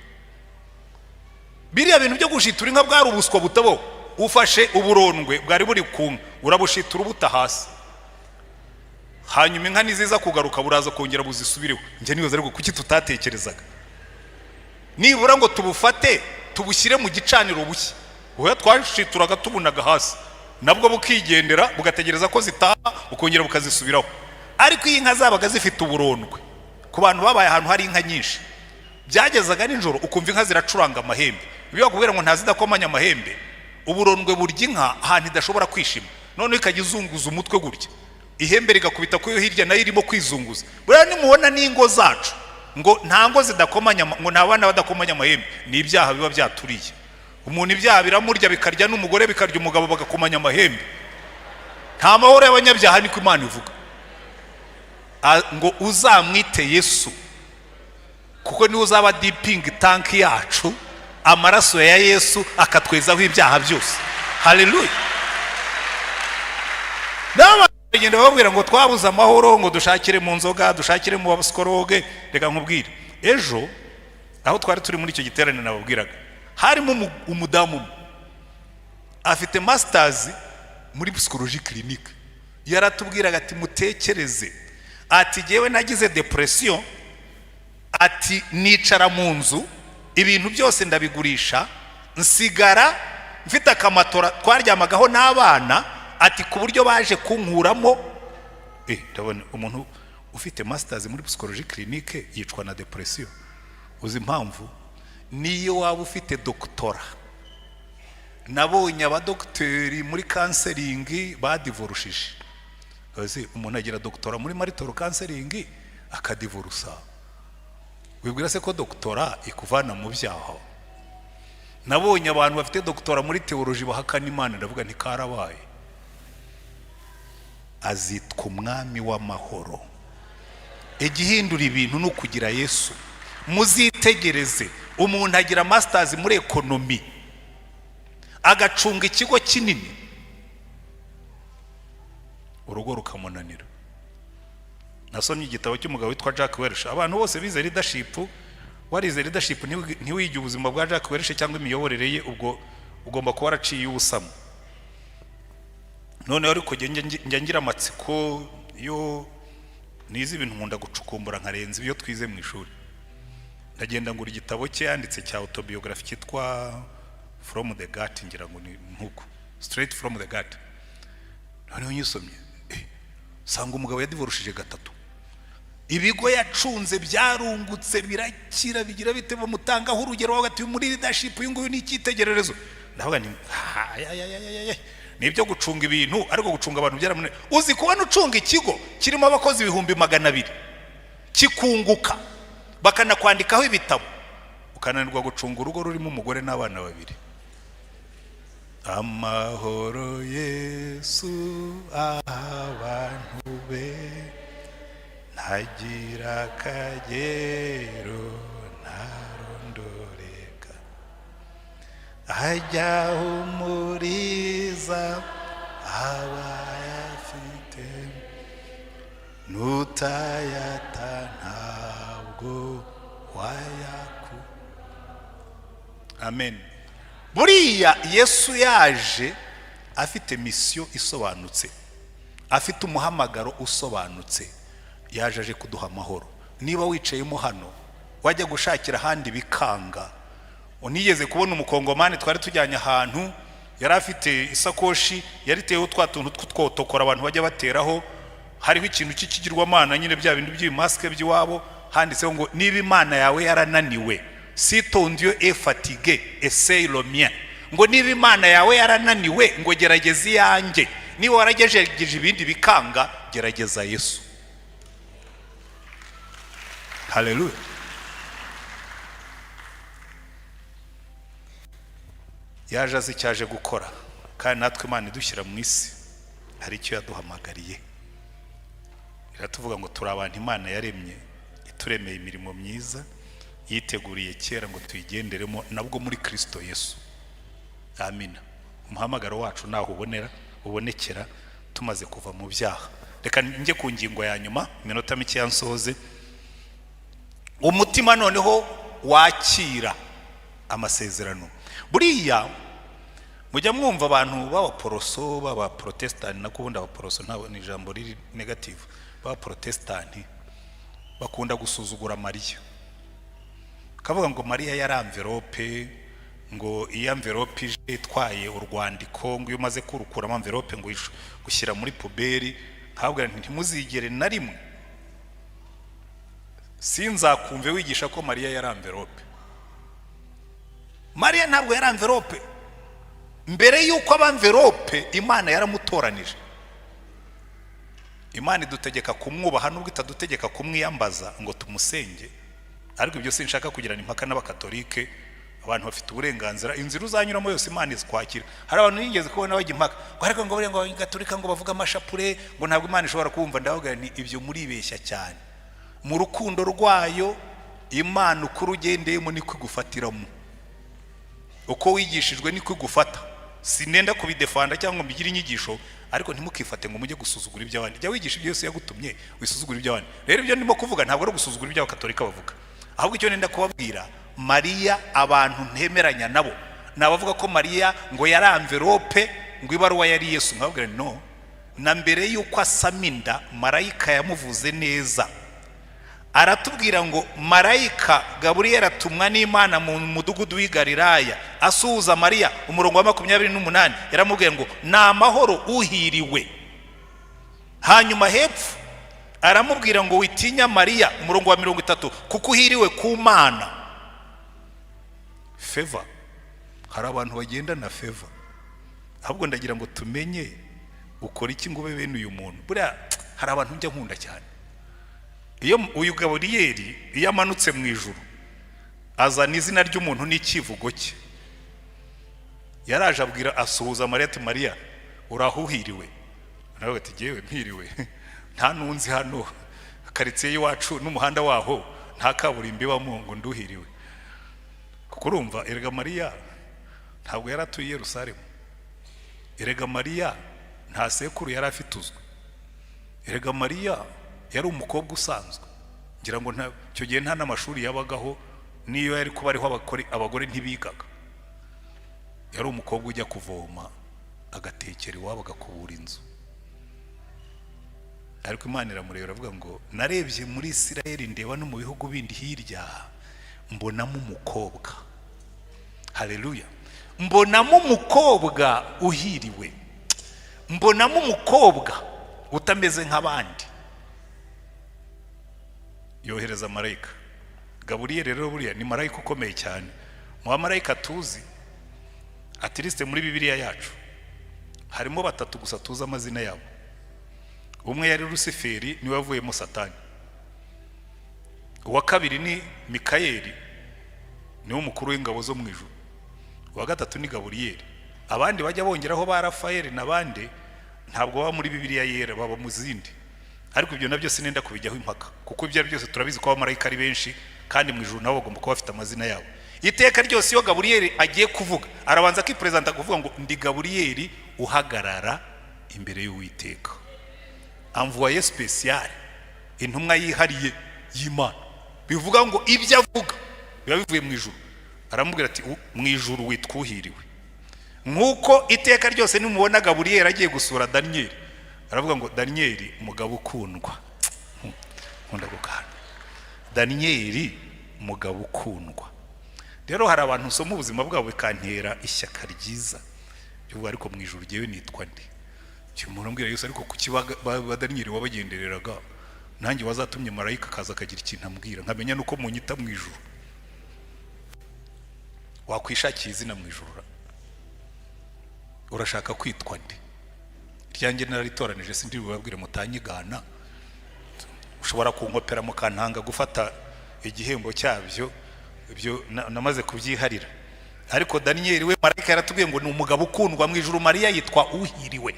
Biriya bintu byo gushitura inka bwari ubuswa butabo. Ufashe uburondwe bwari buri ku nka, urabushitura ubuta hasi, hanyuma inka niziza kugaruka buraza kongera buzisubireho. Njye nibaza, ariko kuki tutatekerezaga nibura ngo tubufate tubushyire mu gicaniro bushya? Oya, twashituraga tubunaga hasi, nabwo bukigendera, bugategereza ko zitaha, bukongera bukazisubiraho. Ariko iyo inka zabaga zifite uburondwe, ku bantu babaye ahantu hari inka nyinshi, byagezaga nijoro ukumva inka ziracuranga amahembe. Ibyo bakubwira ngo ntazidakomanya amahembe, uburondwe burya inka ahantu idashobora kwishima, noneho ikajya izunguza umutwe gutya, ihembe rigakubita ku yo hirya, nayo irimo kwizunguza. Buriya nimubona n'ingo zacu ngo nta ngo zidakomanya, ngo nta bana badakomanya amahembe, ni ibyaha biba byaturiye umuntu. Ibyaha biramurya, bikarya n'umugore, bikarya umugabo, bagakomanya amahembe. Nta mahoro y'abanyabyaha, niko Imana ivuga. Ngo uzamwite Yesu kuko niwe uzaba dipping tank yacu, amaraso ya Yesu akatwezaho ibyaha byose. Haleluya! N'abantu bagenda bababwira ngo twabuze amahoro, ngo dushakire mu nzoga, dushakire mu ba psychologue. Reka nkubwire, ejo aho twari turi muri icyo giterane nababwiraga, harimo umudamu umwe afite masters muri psychologie clinique. Yaratubwiraga ati: "Mutekereze," ati, "jyewe nagize dépression," ati, "nicara mu nzu, ibintu byose ndabigurisha, nsigara mfite akamatora twaryamagaho n'abana," ati, "ku buryo baje kunkuramo." Ndabona umuntu ufite masters muri psychologie clinique yicwa na dépression. Uzi impamvu? Niyo waba ufite doctorat, nabonye abadogiteri muri counseling badivorushije. Uzi umuntu agira doctorat muri marital counseling akadivorusa? Wibwira se ko doctorat ikuvana mu byaha? Nabonye abantu bafite doctorat muri théologie bahakana Imana. Ndavuga nti karabaye. Azitwa Umwami w'amahoro. Igihindura ibintu ni ukugira Yesu. Muzitegereze, umuntu agira masters muri économie, agacunga ikigo kinini, urugo rukamunanira. Nasomye igitabo cy'umugabo witwa Jack Welch. Abantu bose bize leadership, warize leadership ntiwige ubuzima bwa Jack Welch cyangwa imiyoborere ye, ubwo ugomba kuba waraciye ubusamo. Noneho ariko njya ngira amatsiko. Iyo nize ibintu nkunda gucukumbura nkarenza ibyo twize mu ishuri. Ndagenda ngura igitabo cye yanditse cya autobiography cyitwa From the Gut, ngira ngo ni nkuko, Straight from the Gut. Noneho nyisomye, sanga umugabo yadivorushije gatatu. Ibigo yacunze byarungutse, birakira, bigira bite, bamutangaho urugero hagati muri leadership, uyu nguyu ni icyitegererezo. Ndavuga ni ni ibyo gucunga ibintu, ariko gucunga abantu byaramunaniye. Uzi kubona ucunga ikigo kirimo abakozi 200,000, kikunguka, bakanakwandikaho ibitabo, ukananirwa gucunga urugo rurimo umugore n'abana babiri? Amahoro Yesu aha abantu be ntagira akagero, ntarondoreka, ajya ahumuriza abayafite, nutayata ntabwo wayaku. Amen. Buriya Yesu yaje afite mission isobanutse, afite umuhamagaro usobanutse. Yaje aje kuduha amahoro. Niba wicayemo hano, wajya gushakira ahandi bikanga. Unigeze kubona umukongomani twari tujyanye ahantu, yari afite isakoshi yariteyeho twa tuntu tw'utwotokora abantu bajya bateraho, hariho ikintu cy'ikigirwamana nyine, bya bindi by'ibimasike by'iwabo, handitseho ngo: "Niba Imana yawe yarananiwe, si ton Dieu est fatigué, essaye le mien." Ngo niba Imana yawe yarananiwe, ngo gerageza iyanjye. Niba waragerageje ibindi bikanga, gerageza Yesu. Haleluya. Yaje azi icyo aje gukora, kandi natwe Imana idushyira mu isi hari icyo yaduhamagariye. Iratuvuga ngo turi abantu Imana yaremye, ituremeye imirimo myiza yiteguriye kera ngo tuyigenderemo nabwo muri Kristo Yesu. Amina. Umuhamagaro wacu naho ubonera ubonekera tumaze kuva mu byaha. Reka njye ku ngingo ya nyuma, iminota mike yansoze. Umutima noneho wakira amasezerano. Buriya mujya mwumva abantu b'abaporoso, b'abaprotestani, nako ubundi abaporoso ntabwo ni ijambo riri negative, b'abaprotestani bakunda gusuzugura Mariya, kavuga ngo Mariya yari envelope, ngo iyo envelope ije itwaye urwandiko, ngo iyo umaze kurukuramo envelope ngo gushyira muri puberi. Nkabwira nti ntimuzigere na rimwe, sinzakumve wigisha ko Mariya yari envelope. Mariya ntabwo yari envelope. Mbere y'uko aba envelope, Imana yaramutoranije. Imana idutegeka kumwubaha nubwo itadutegeka kumwiyambaza ngo tumusenge. Ariko ibyo sinshaka kugirana impaka n'abakatolike, abantu bafite uburenganzira, inzira uzanyuramo yose Imana izikwakira. Hari abantu nigeze kubona bajya impaka ngo ariko ngo buriya ngo abakatolika ngo bavuga amashapure, ngo ntabwo Imana ishobora kumva. Ndavuga nti ibyo muribeshya cyane. Mu rukundo rwayo Imana uko urugendeyemo niko igufatiramo, uko wigishijwe niko igufata. Sinenda kubidefanda cyangwa ngo mbigire inyigisho, ariko ntimukifate ngo mujye gusuzugura iby'abandi. Jya wigisha ibyo Yesu yagutumye, wisuzugura iby'abandi. Rero ibyo ndimo kuvuga ntabwo ari ugusuzugura ibyo abakatolika bavuga, ahubwo icyo nenda kubabwira, Mariya abantu ntemeranya nabo ni abavuga ko Mariya ngo yari envelope, ngo ibaruwa yari Yesu. Nkababwira no, na mbere y'uko asama inda marayika yamuvuze neza, aratubwira ngo marayika Gaburiyeli atumwa n'Imana mu mudugudu w'i Galilaya asuhuza Mariya, umurongo wa 28 yaramubwiye ngo ni amahoro uhiriwe. Hanyuma hepfo aramubwira ngo witinya Mariya, umurongo wa 30, kuko uhiriwe ku Mana. Favor, hari abantu bagendana favor. Ahubwo ndagira ngo tumenye ukora iki ngo ube bene uyu muntu. Buriya hari abantu njya nkunda cyane. Iyo uyu Gaburiyeli iyo amanutse mu ijuru azana izina ry'umuntu n'ikivugo cye. Yaraje abwira, asuhuza Mariya ati Mariya urahuhiriwe. Nawe ati jyewe mpiriwe, nta nunzi hano karitsiye y'iwacu n'umuhanda waho nta kaburimbo ibamo ngo nduhiriwe. Kuko urumva erega Mariya ntabwo yari atuye i Yerusalemu, erega Mariya nta sekuru yari afite uzwi, erega Mariya yari umukobwa usanzwe. Ngira ngo icyo gihe nta n'amashuri yabagaho, n'iyo yari kuba ariho abagore ntibigaga. Yari umukobwa ujya kuvoma, agatekera iwabo, agakubura inzu. Ariko Imana iramureba iravuga ngo narebye muri Isirayeli, ndeba no mu bihugu bindi hirya, mbonamo umukobwa. Haleluya. Mbonamo umukobwa uhiriwe, mbonamo umukobwa utameze nk'abandi. Yohereza marayika Gaburiyeli. Rero buriya ni marayika ukomeye cyane mu bamarayika tuzi, at least muri Bibiliya yacu harimo batatu gusa tuzi amazina yabo. Umwe yari Rusiferi, niwe wavuyemo Satani. Uwa kabiri ni Mikayeli, niwe mukuru w'ingabo zo mu ijuru. Uwa gatatu ni Gaburiyeli. Abandi bajya bongeraho ba Rafayeli n'abandi ntabwo baba muri Bibiliya yera, baba mu zindi. Ariko ibyo nabyo sinenda kubijyaho impaka, kuko ibyo ari byose turabizi ko abamarayika ari benshi, kandi mu ijuru nabo bagomba kuba bafite amazina yabo. Iteka ryose iyo Gaburiyeli agiye kuvuga, arabanza akiperezanta kuvuga ngo ndi Gaburiyeli uhagarara imbere y'Uwiteka, envoyé spécial, intumwa yihariye y'Imana. Bivuga ngo ibyo avuga biba bivuye mu ijuru. Aramubwira ati mu ijuru witwa uhiriwe. Nk'uko iteka ryose nimubona Gaburiyeli agiye gusura Daniyeli, aravuga ngo Daniyeli mugabo ukundwa. Nkunda gukanda Daniyeli mugabo ukundwa. Rero hari abantu usoma ubuzima bwabo bikantera ishyaka ryiza ry'ubu, ariko mu ijuru jyewe nitwa nde? Umuntu ambwira Yesu, ariko kuki ba Daniyeli wabagendereraga, nanjye wazatumye marayika akaza akagira ikintu ambwira, nkamenya nuko munyita mu ijuru? Wakwishakiye izina mu ijuru, urashaka kwitwa nde? Iryanjye nararitoranije, sindi bubabwire mutanyigana. Ushobora kunkopera mukantanga gufata Igihembo cyabyo ibyo namaze kubyiharira. Ariko Daniyeli we, marayika yaratubwiye ngo ni umugabo ukundwa mu ijuru. Mariya yitwa uhiriwe.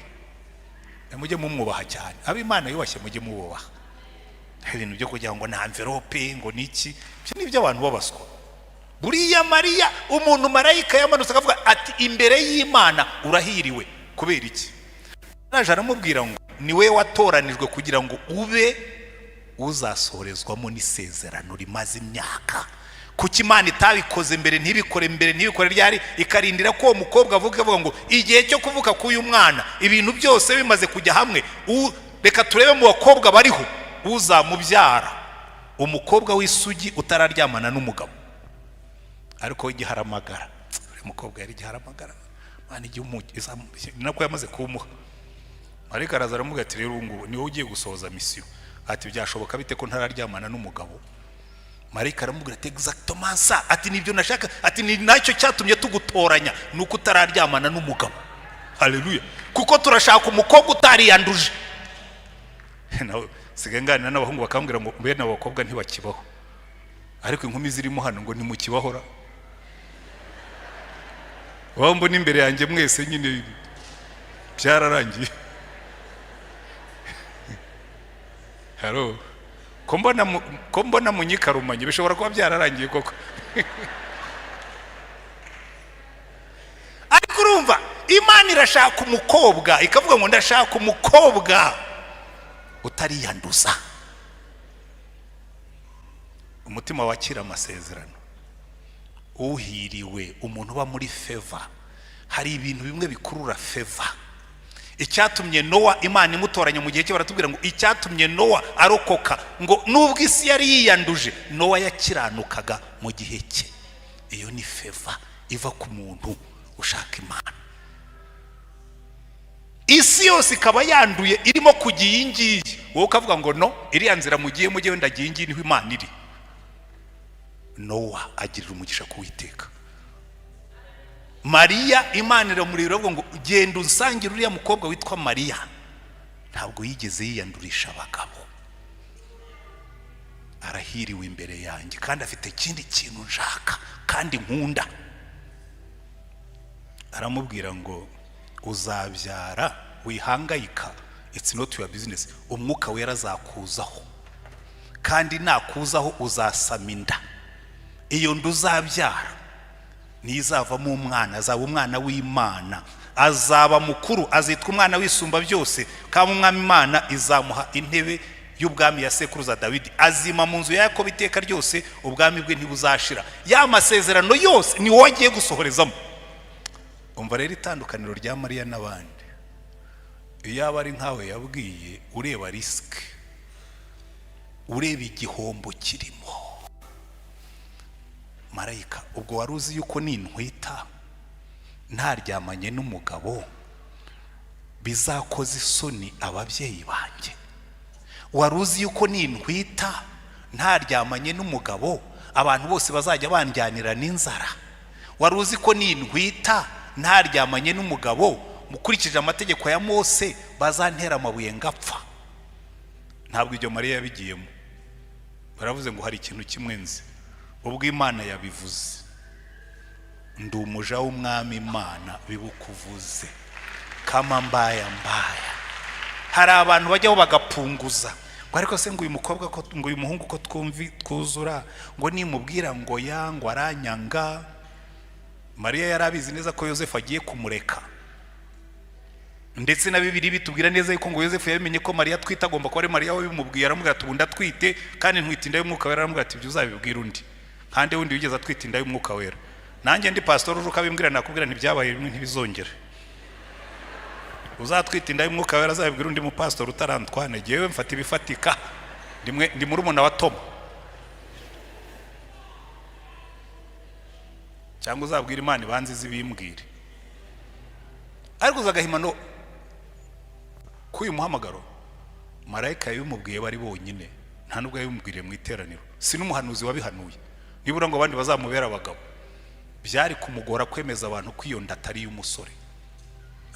Mujye mumwubaha cyane. Abo Imana yubashye mujye mububaha. Ibintu byo kugira ngo ni enveloppe, ngo ni iki, ibyo ni iby'abantu babaswa. Buriya Mariya, umuntu marayika yamanutse akavuga ati: "Imbere y'Imana urahiriwe." Kubera iki? Araje aramubwira ngo ni we watoranijwe kugira ngo ube uzasohorezwamo n'isezerano rimaze imyaka. Kuki Imana itabikoze mbere, ntibikore mbere, ntibikore ryari, ikarindira ko uwo mukobwa avuga ngo igihe cyo kuvuka k'uyu mwana ibintu byose bimaze kujya hamwe, reka turebe mu bakobwa bariho uzamubyara, umukobwa w'isugi utararyamana n'umugabo ariko w'igiharamagara? Uriya mukobwa yari igiharamagara. Imana igihe nako yamaze kuwumuha, marayika araza aramubwira ati: "Rero ubu ngubu ni wowe ugiye gusohoza mission." Ati: "Byashoboka bite ko ntararyamana n'umugabo?" Marayika aramubwira ati: "Exactement ça." Ati: "Nibyo nashaka." Ati: "Ni nacyo cyatumye tugutoranya, ni uko utararyamana n'umugabo." Haleluya! Kuko turashaka umukobwa utariyanduje. Nawe sigaye nganira n'abahungu bakambwira ngo bene abo bakobwa ntibakibaho, ariko inkumi zirimo hano ngo ntimukibahora. Waba mbona imbere yanjye mwese nyine byararangiye. Haro ko mbona munyikarumanye, bishobora kuba byararangiye koko. Ariko urumva Imana irashaka umukobwa, ikavuga ngo ndashaka umukobwa utariyanduza. Umutima wakira amasezerano, uhiriwe, umuntu uba muri favor. Hari ibintu bimwe bikurura favor. Icyatumye Nowa Imana imutoranya mu gihe cye, baratubwira ngo icyatumye Nowa arokoka, ngo nubwo isi yari yiyanduje, Nowa yakiranukaga mu gihe cye. Iyo ni favor iva ku muntu ushaka Imana. Isi yose ikaba yanduye, irimo kujya iyi ngiyi, wowe ukavuga ngo: "No, iriya nzira mugiye mujye, wenda iyi ngiyi niho Imana iri." Nowa agirira umugisha kuwiteka. Mariya, Imana iramureba iravuga ngo: "Genda unsangire uriya mukobwa witwa Mariya, ntabwo yigeze yiyandurisha abagabo, arahiriwe imbere yanjye, kandi afite ikindi kintu nshaka kandi nkunda." Aramubwira ngo: "Uzabyara, wihangayika, it's not your business. Umwuka Wera azakuzaho, kandi nakuzaho uzasama inda. Iyo nda uzabyara niyo izavamo umwana, azaba umwana w'Imana, azaba mukuru, azitwa umwana w'Isumba byose, kandi Umwami Imana izamuha intebe y'ubwami ya sekuruza Dawidi. Azima mu nzu ya Yakobo iteka ryose, ubwami bwe ntibuzashira." Ya masezerano yose ni wowe agiye gusohorezamo. Umva rero itandukaniro rya Mariya n'abandi. Iyo aba ari nkawe yabwiye, ureba risk, ureba igihombo kirimo: "Marayika, ubwo wari uzi yuko nintwita ntaryamanye n'umugabo bizakoza isoni ababyeyi banjye? Wari uzi yuko nintwita ntaryamanye n'umugabo abantu bose bazajya bandyanira n'inzara? Wari uzi ko nintwita ntaryamanye n'umugabo, mukurikije amategeko ya Mose bazantera amabuye ngapfa?" Ntabwo ibyo Mariya yabigiyemo. Baravuze ngo: "Hari ikintu kimwe nzi: ubwo Imana yabivuze, ndi umuja w'Umwami Imana, bibukuvuze kama mbaya mbaya." Hari abantu bajyaho bagapunguza ngo: "Ariko se ngo uyu mukobwa ko, ngo uyu muhungu ko twumvi twuzura, ngo nimubwira ngo ya ngo aranyanga." Mariya yari abizi neza ko Yosefu agiye kumureka. Ndetse na Bibiri bitubwira neza yuko ngo Yosefu yabimenye ko Mariya atwite, agomba kuba ari Mariya wabimubwiye. Aramubwira ati: "Ubu ndatwite kandi ntwite inda y'Umwuka Wera." Aramubwira ati: "Ibyo uzabibwira undi." Kandi wundi wigeze atwita inda y'Umwuka Wera? Nanjye ndi pasitori, uje ukabimbwira, nakubwira ntibyabaye rimwe, ntibizongere. Uzatwita inda y'Umwuka Wera azabibwira undi mupasitori utarantwane. Jyewe mfata ibifatika, ndi murumuna wa Toma. Cyangwa uzabwira Imana ibanze izibimbwire. Ariko uza agahimano k'uyu muhamagaro, marayika yabimubwiye bari bonyine, nta nubwo yabimubwiriye mu iteraniro, si n'umuhanuzi wabihanuye nibura ngo abandi bazamubere abagabo. Byari kumugora kwemeza abantu ko iyo nda atari iy'umusore,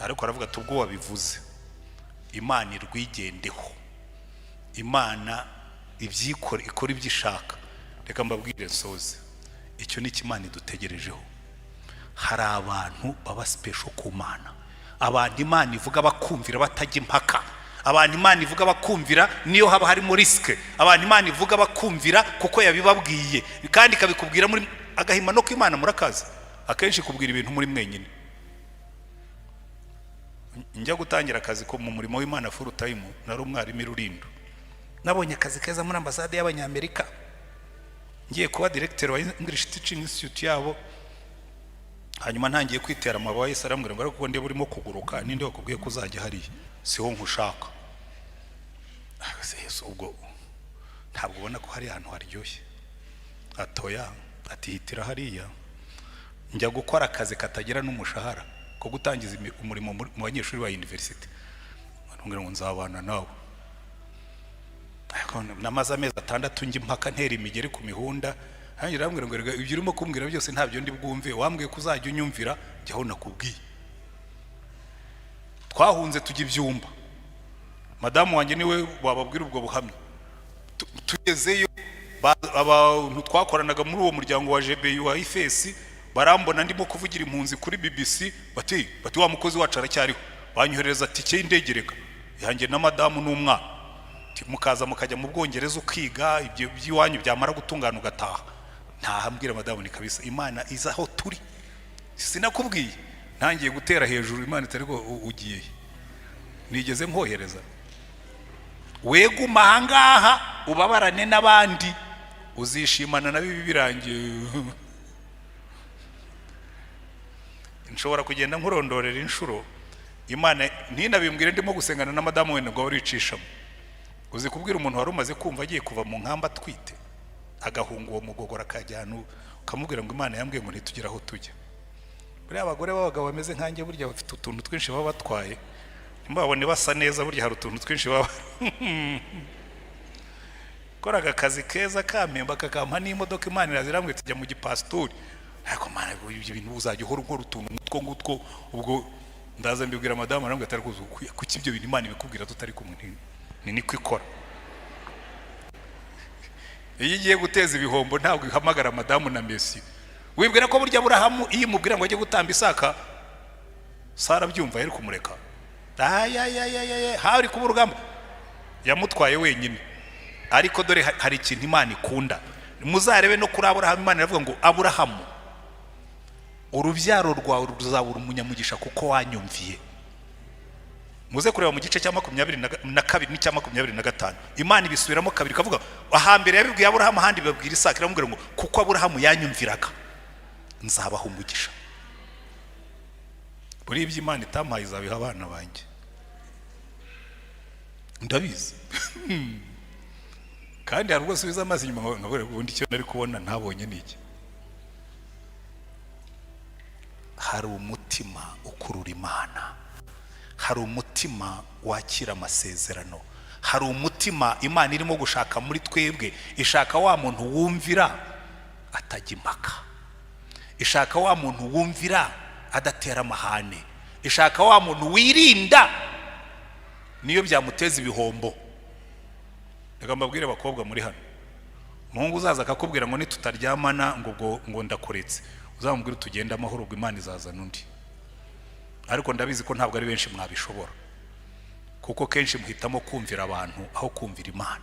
ariko aravuga ati: "Ubwo wabivuze, Imana irwigendeho, Imana ibyikore, ikora ibyo ishaka." Reka mbabwire nsoze, icyo ni Imana idutegerejeho. Hari abantu baba special ku Mana, abantu Imana ivuga bakumvira batajya impaka, abantu Imana ivuga bakumvira niyo haba harimo risk, abantu Imana ivuga bakumvira kuko yabibabwiye kandi ikabikubwira muri agahimano k'Imana. Murakazi, akenshi ikubwira ibintu muri mwenyine. Njya gutangira akazi ko mu murimo w'Imana full time, nari umwarimu i Rurindo. Nabonye akazi keza muri ambasade y'Abanyamerika, ngiye kuba directeur wa English Teaching Institute yabo. Hanyuma ntangiye kwitera amababa, Yesu arambwira ngo: "Ariko ndeba urimo kuguruka, ninde wakubwiye ko uzajya hariya? Siho nkushaka." Ah, Yesu, ubwo ntabwo ubona ko hari ahantu haryoshye? Atoya, ati: "Hitira hariya." Njya gukora akazi katagira n'umushahara ko gutangiza umurimo mu banyeshuri ba university. Arambwira ngo: "Nzabana nawe." Ariko namaze amezi 6 njya impaka, ntera imigeri ku mihunda. Hanyuma arambwira ngo: "Erega ibyo urimo kumbwira byose ntabyo ndi bwumve. Wambwiye ko uzajya unyumvira, jyaho nakubwiye." Twahunze tujya ibyumba, madamu wanjye niwe wababwira ubwo buhamya. Tugezeyo, abantu twakoranaga muri uwo muryango wa GBU wa IFES barambona ndimo kuvugira impunzi kuri BBC, bati: "Wa mukozi wacu aracyariho." Banyohereza tike y'indege reka yanjye na madamu n'umwana. Ati: "Mukaza mukajya mu Bwongereza ukiga, ibyo by'iwanyu byamara gutungana ugataha." Ntahambwira madamu ni kabisa, Imana iza aho turi. Sinakubwiye? Ntangiye gutera hejuru, Imana itari ko ugiye he? Nigeze nkohereza? Weguma ahangaha ubabarane n'abandi, uzishimana na bibi birangiye. Nshobora kugenda nkurondorera inshuro Imana ntinabimbwire ndimo gusengana na madamu wenda ngo waricishamo. Uzi kubwira umuntu wari umaze kumva agiye kuva mu nkamba atwite, agahunga uwo mugogora, akajyana, ukamubwira ngo: "Imana yambwiye ngo ntitugire aho tujya." Buriya abagore b'abagabo bameze nkanjye burya bafite utuntu twinshi baba batwaye. Ntibabone basa neza, burya hari utuntu twinshi baba koraga. Akazi keza kampemba, kakampa n'imodoka, Imana iraza irambwira, tujya mu gipasitori. Ariko Mana, ibyo bintu uzajya uhora ukora utuntu nk'utwo ngutwo? Ubwo ndaza mbibwira madamu, arambwira ati: "Ariko kuki ibyo bintu Imana ibikubwira tutari kumwe?" Ni niko ikora. Iyo igiye guteza ibihombo ntabwo ihamagara madamu na mesi. Wibwira ko burya Aburahamu iyo imubwira ngo ajye gutamba Isaka, Sara abyumva, yari kumureka? Ayayayaya, hari kuba urugamba. Yamutwaye wenyine. Ariko dore hari ikintu Imana ikunda. Muzarebe no kuri Aburahamu, Imana iravuga ngo: "Aburahamu, urubyaro rwawe ruzabura umunyamugisha kuko wanyumviye." Muze kureba mu gice cya 22 n'icya 25, Imana ibisubiramo kabiri, ikavuga ahambere yabibwiye Aburahamu, ahandi ibabwira Isaka. Iramubwira ngo: "Kuko Aburahamu yanyumviraga, nzabaha umugisha." Buriya ibyo Imana itampaye izabiha abana banjye, ndabizi. Kandi hari ubwo asubiza amaso inyuma nkavuga: "Ubundi icyo nari kubona ntabonye ni iki?" Hari umutima ukurura Imana, hari umutima wakira amasezerano, hari umutima Imana irimo gushaka muri twebwe. Ishaka wa muntu wumvira atajya impaka, ishaka wa muntu wumvira adatera amahane, ishaka wa muntu wirinda niyo byamuteza ibihombo. Reka mbabwire, abakobwa muri hano, umuhungu uzaza akakubwira ngo nitutaryamana ngo ubwo ngo ndakuretse, uzamubwire tugende amahoro, ubwo Imana izazana undi. Ariko ndabizi ko ntabwo ari benshi mwabishobora, kuko kenshi muhitamo kumvira abantu aho kumvira Imana.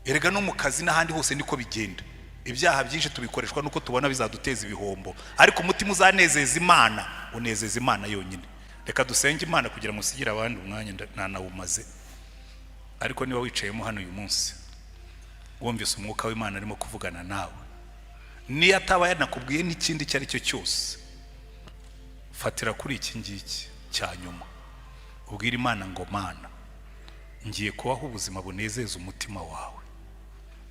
Erega no mu kazi n'ahandi hose niko bigenda. Ibyaha byinshi tubikoreshwa nuko tubona bizaduteza ibihombo, ariko umutima uzanezeza Imana unezeza Imana yonyine. Reka dusenge Imana kugira ngo usigire abandi umwanya, ntanawumaze. Ariko niba wicayemo hano uyu munsi, wumvise umwuka w'Imana arimo kuvugana nawe, niyo ataba yanakubwiye n'ikindi icyo ari cyo cyose, fatira kuri iki ngiki cya nyuma, ubwire Imana ngo: "Mana, ngiye kubaho ubuzima bunezeza umutima wawe.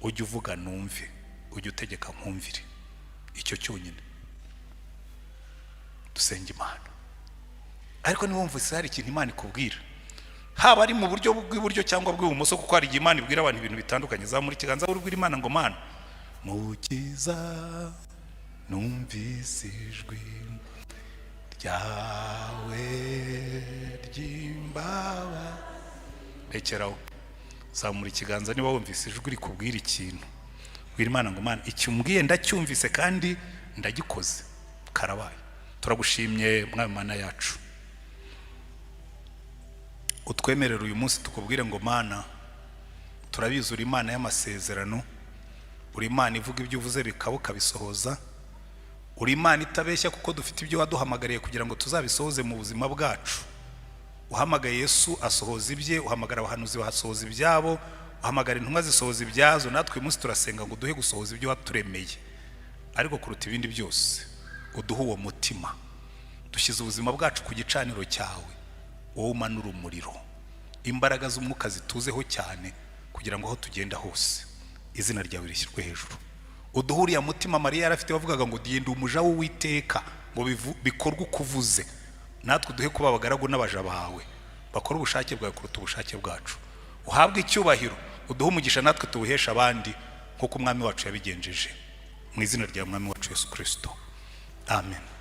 Ujye uvuga numve, ujye utegeka nkumvire." Icyo cyonyine. Dusenge Imana. Ariko niba wumvise hari ikintu Imana ikubwira, haba ari mu buryo bw'iburyo cyangwa bw'ibumoso, kuko hari igihe Imana ibwira abantu ibintu bitandukanye, zamura ikiganza ubwira Imana ngo: "Mana mukiza, numvise ijwi ryawe ry'imbaba." Rekeraho. Zamura ikiganza niba wumvise ijwi rikubwira ikintu. Bwira Imana ngo: "Mana, icyo umbwiye ndacyumvise kandi ndagikoze, karabaye." Turagushimye, Mwami Mana yacu. Utwemerere uyu munsi tukubwire ngo: "Mana, turabizi uri Imana y'amasezerano, uri Imana ivuga ibyo uvuze bikaba ukabisohoza, uri Imana itabeshya, kuko dufite ibyo waduhamagariye kugira ngo tuzabisohoze mu buzima bwacu. Uhamagaye Yesu asohoza ibye, uhamagara abahanuzi bahasohoza ibyabo, uhamagara intumwa zisohoza ibyazo. Natwe uyu munsi turasenga ngo uduhe gusohoza ibyo waturemeye, ariko kuruta ibindi byose uduhe uwo mutima. Dushyize ubuzima bwacu ku gicaniro cyawe, wowe umanura umuriro, imbaraga z'umwuka zituzeho cyane, kugira ngo aho tugenda hose izina ryawe rishyirwe hejuru. Uduhe uriya mutima Mariya yari afite, wavugaga ngo: 'Genda umuja w'Uwiteka, ngo bikorwe uko uvuze.' Natwe uduhe kuba abagaragu n'abaja bawe bakora ubushake bwawe kuruta ubushake bwacu. Uhabwe icyubahiro, uduhe umugisha natwe tuwuheshe abandi nk'uko Umwami wacu yabigenjeje. Mu izina rya Mwami wacu Yesu Kirisito, amen."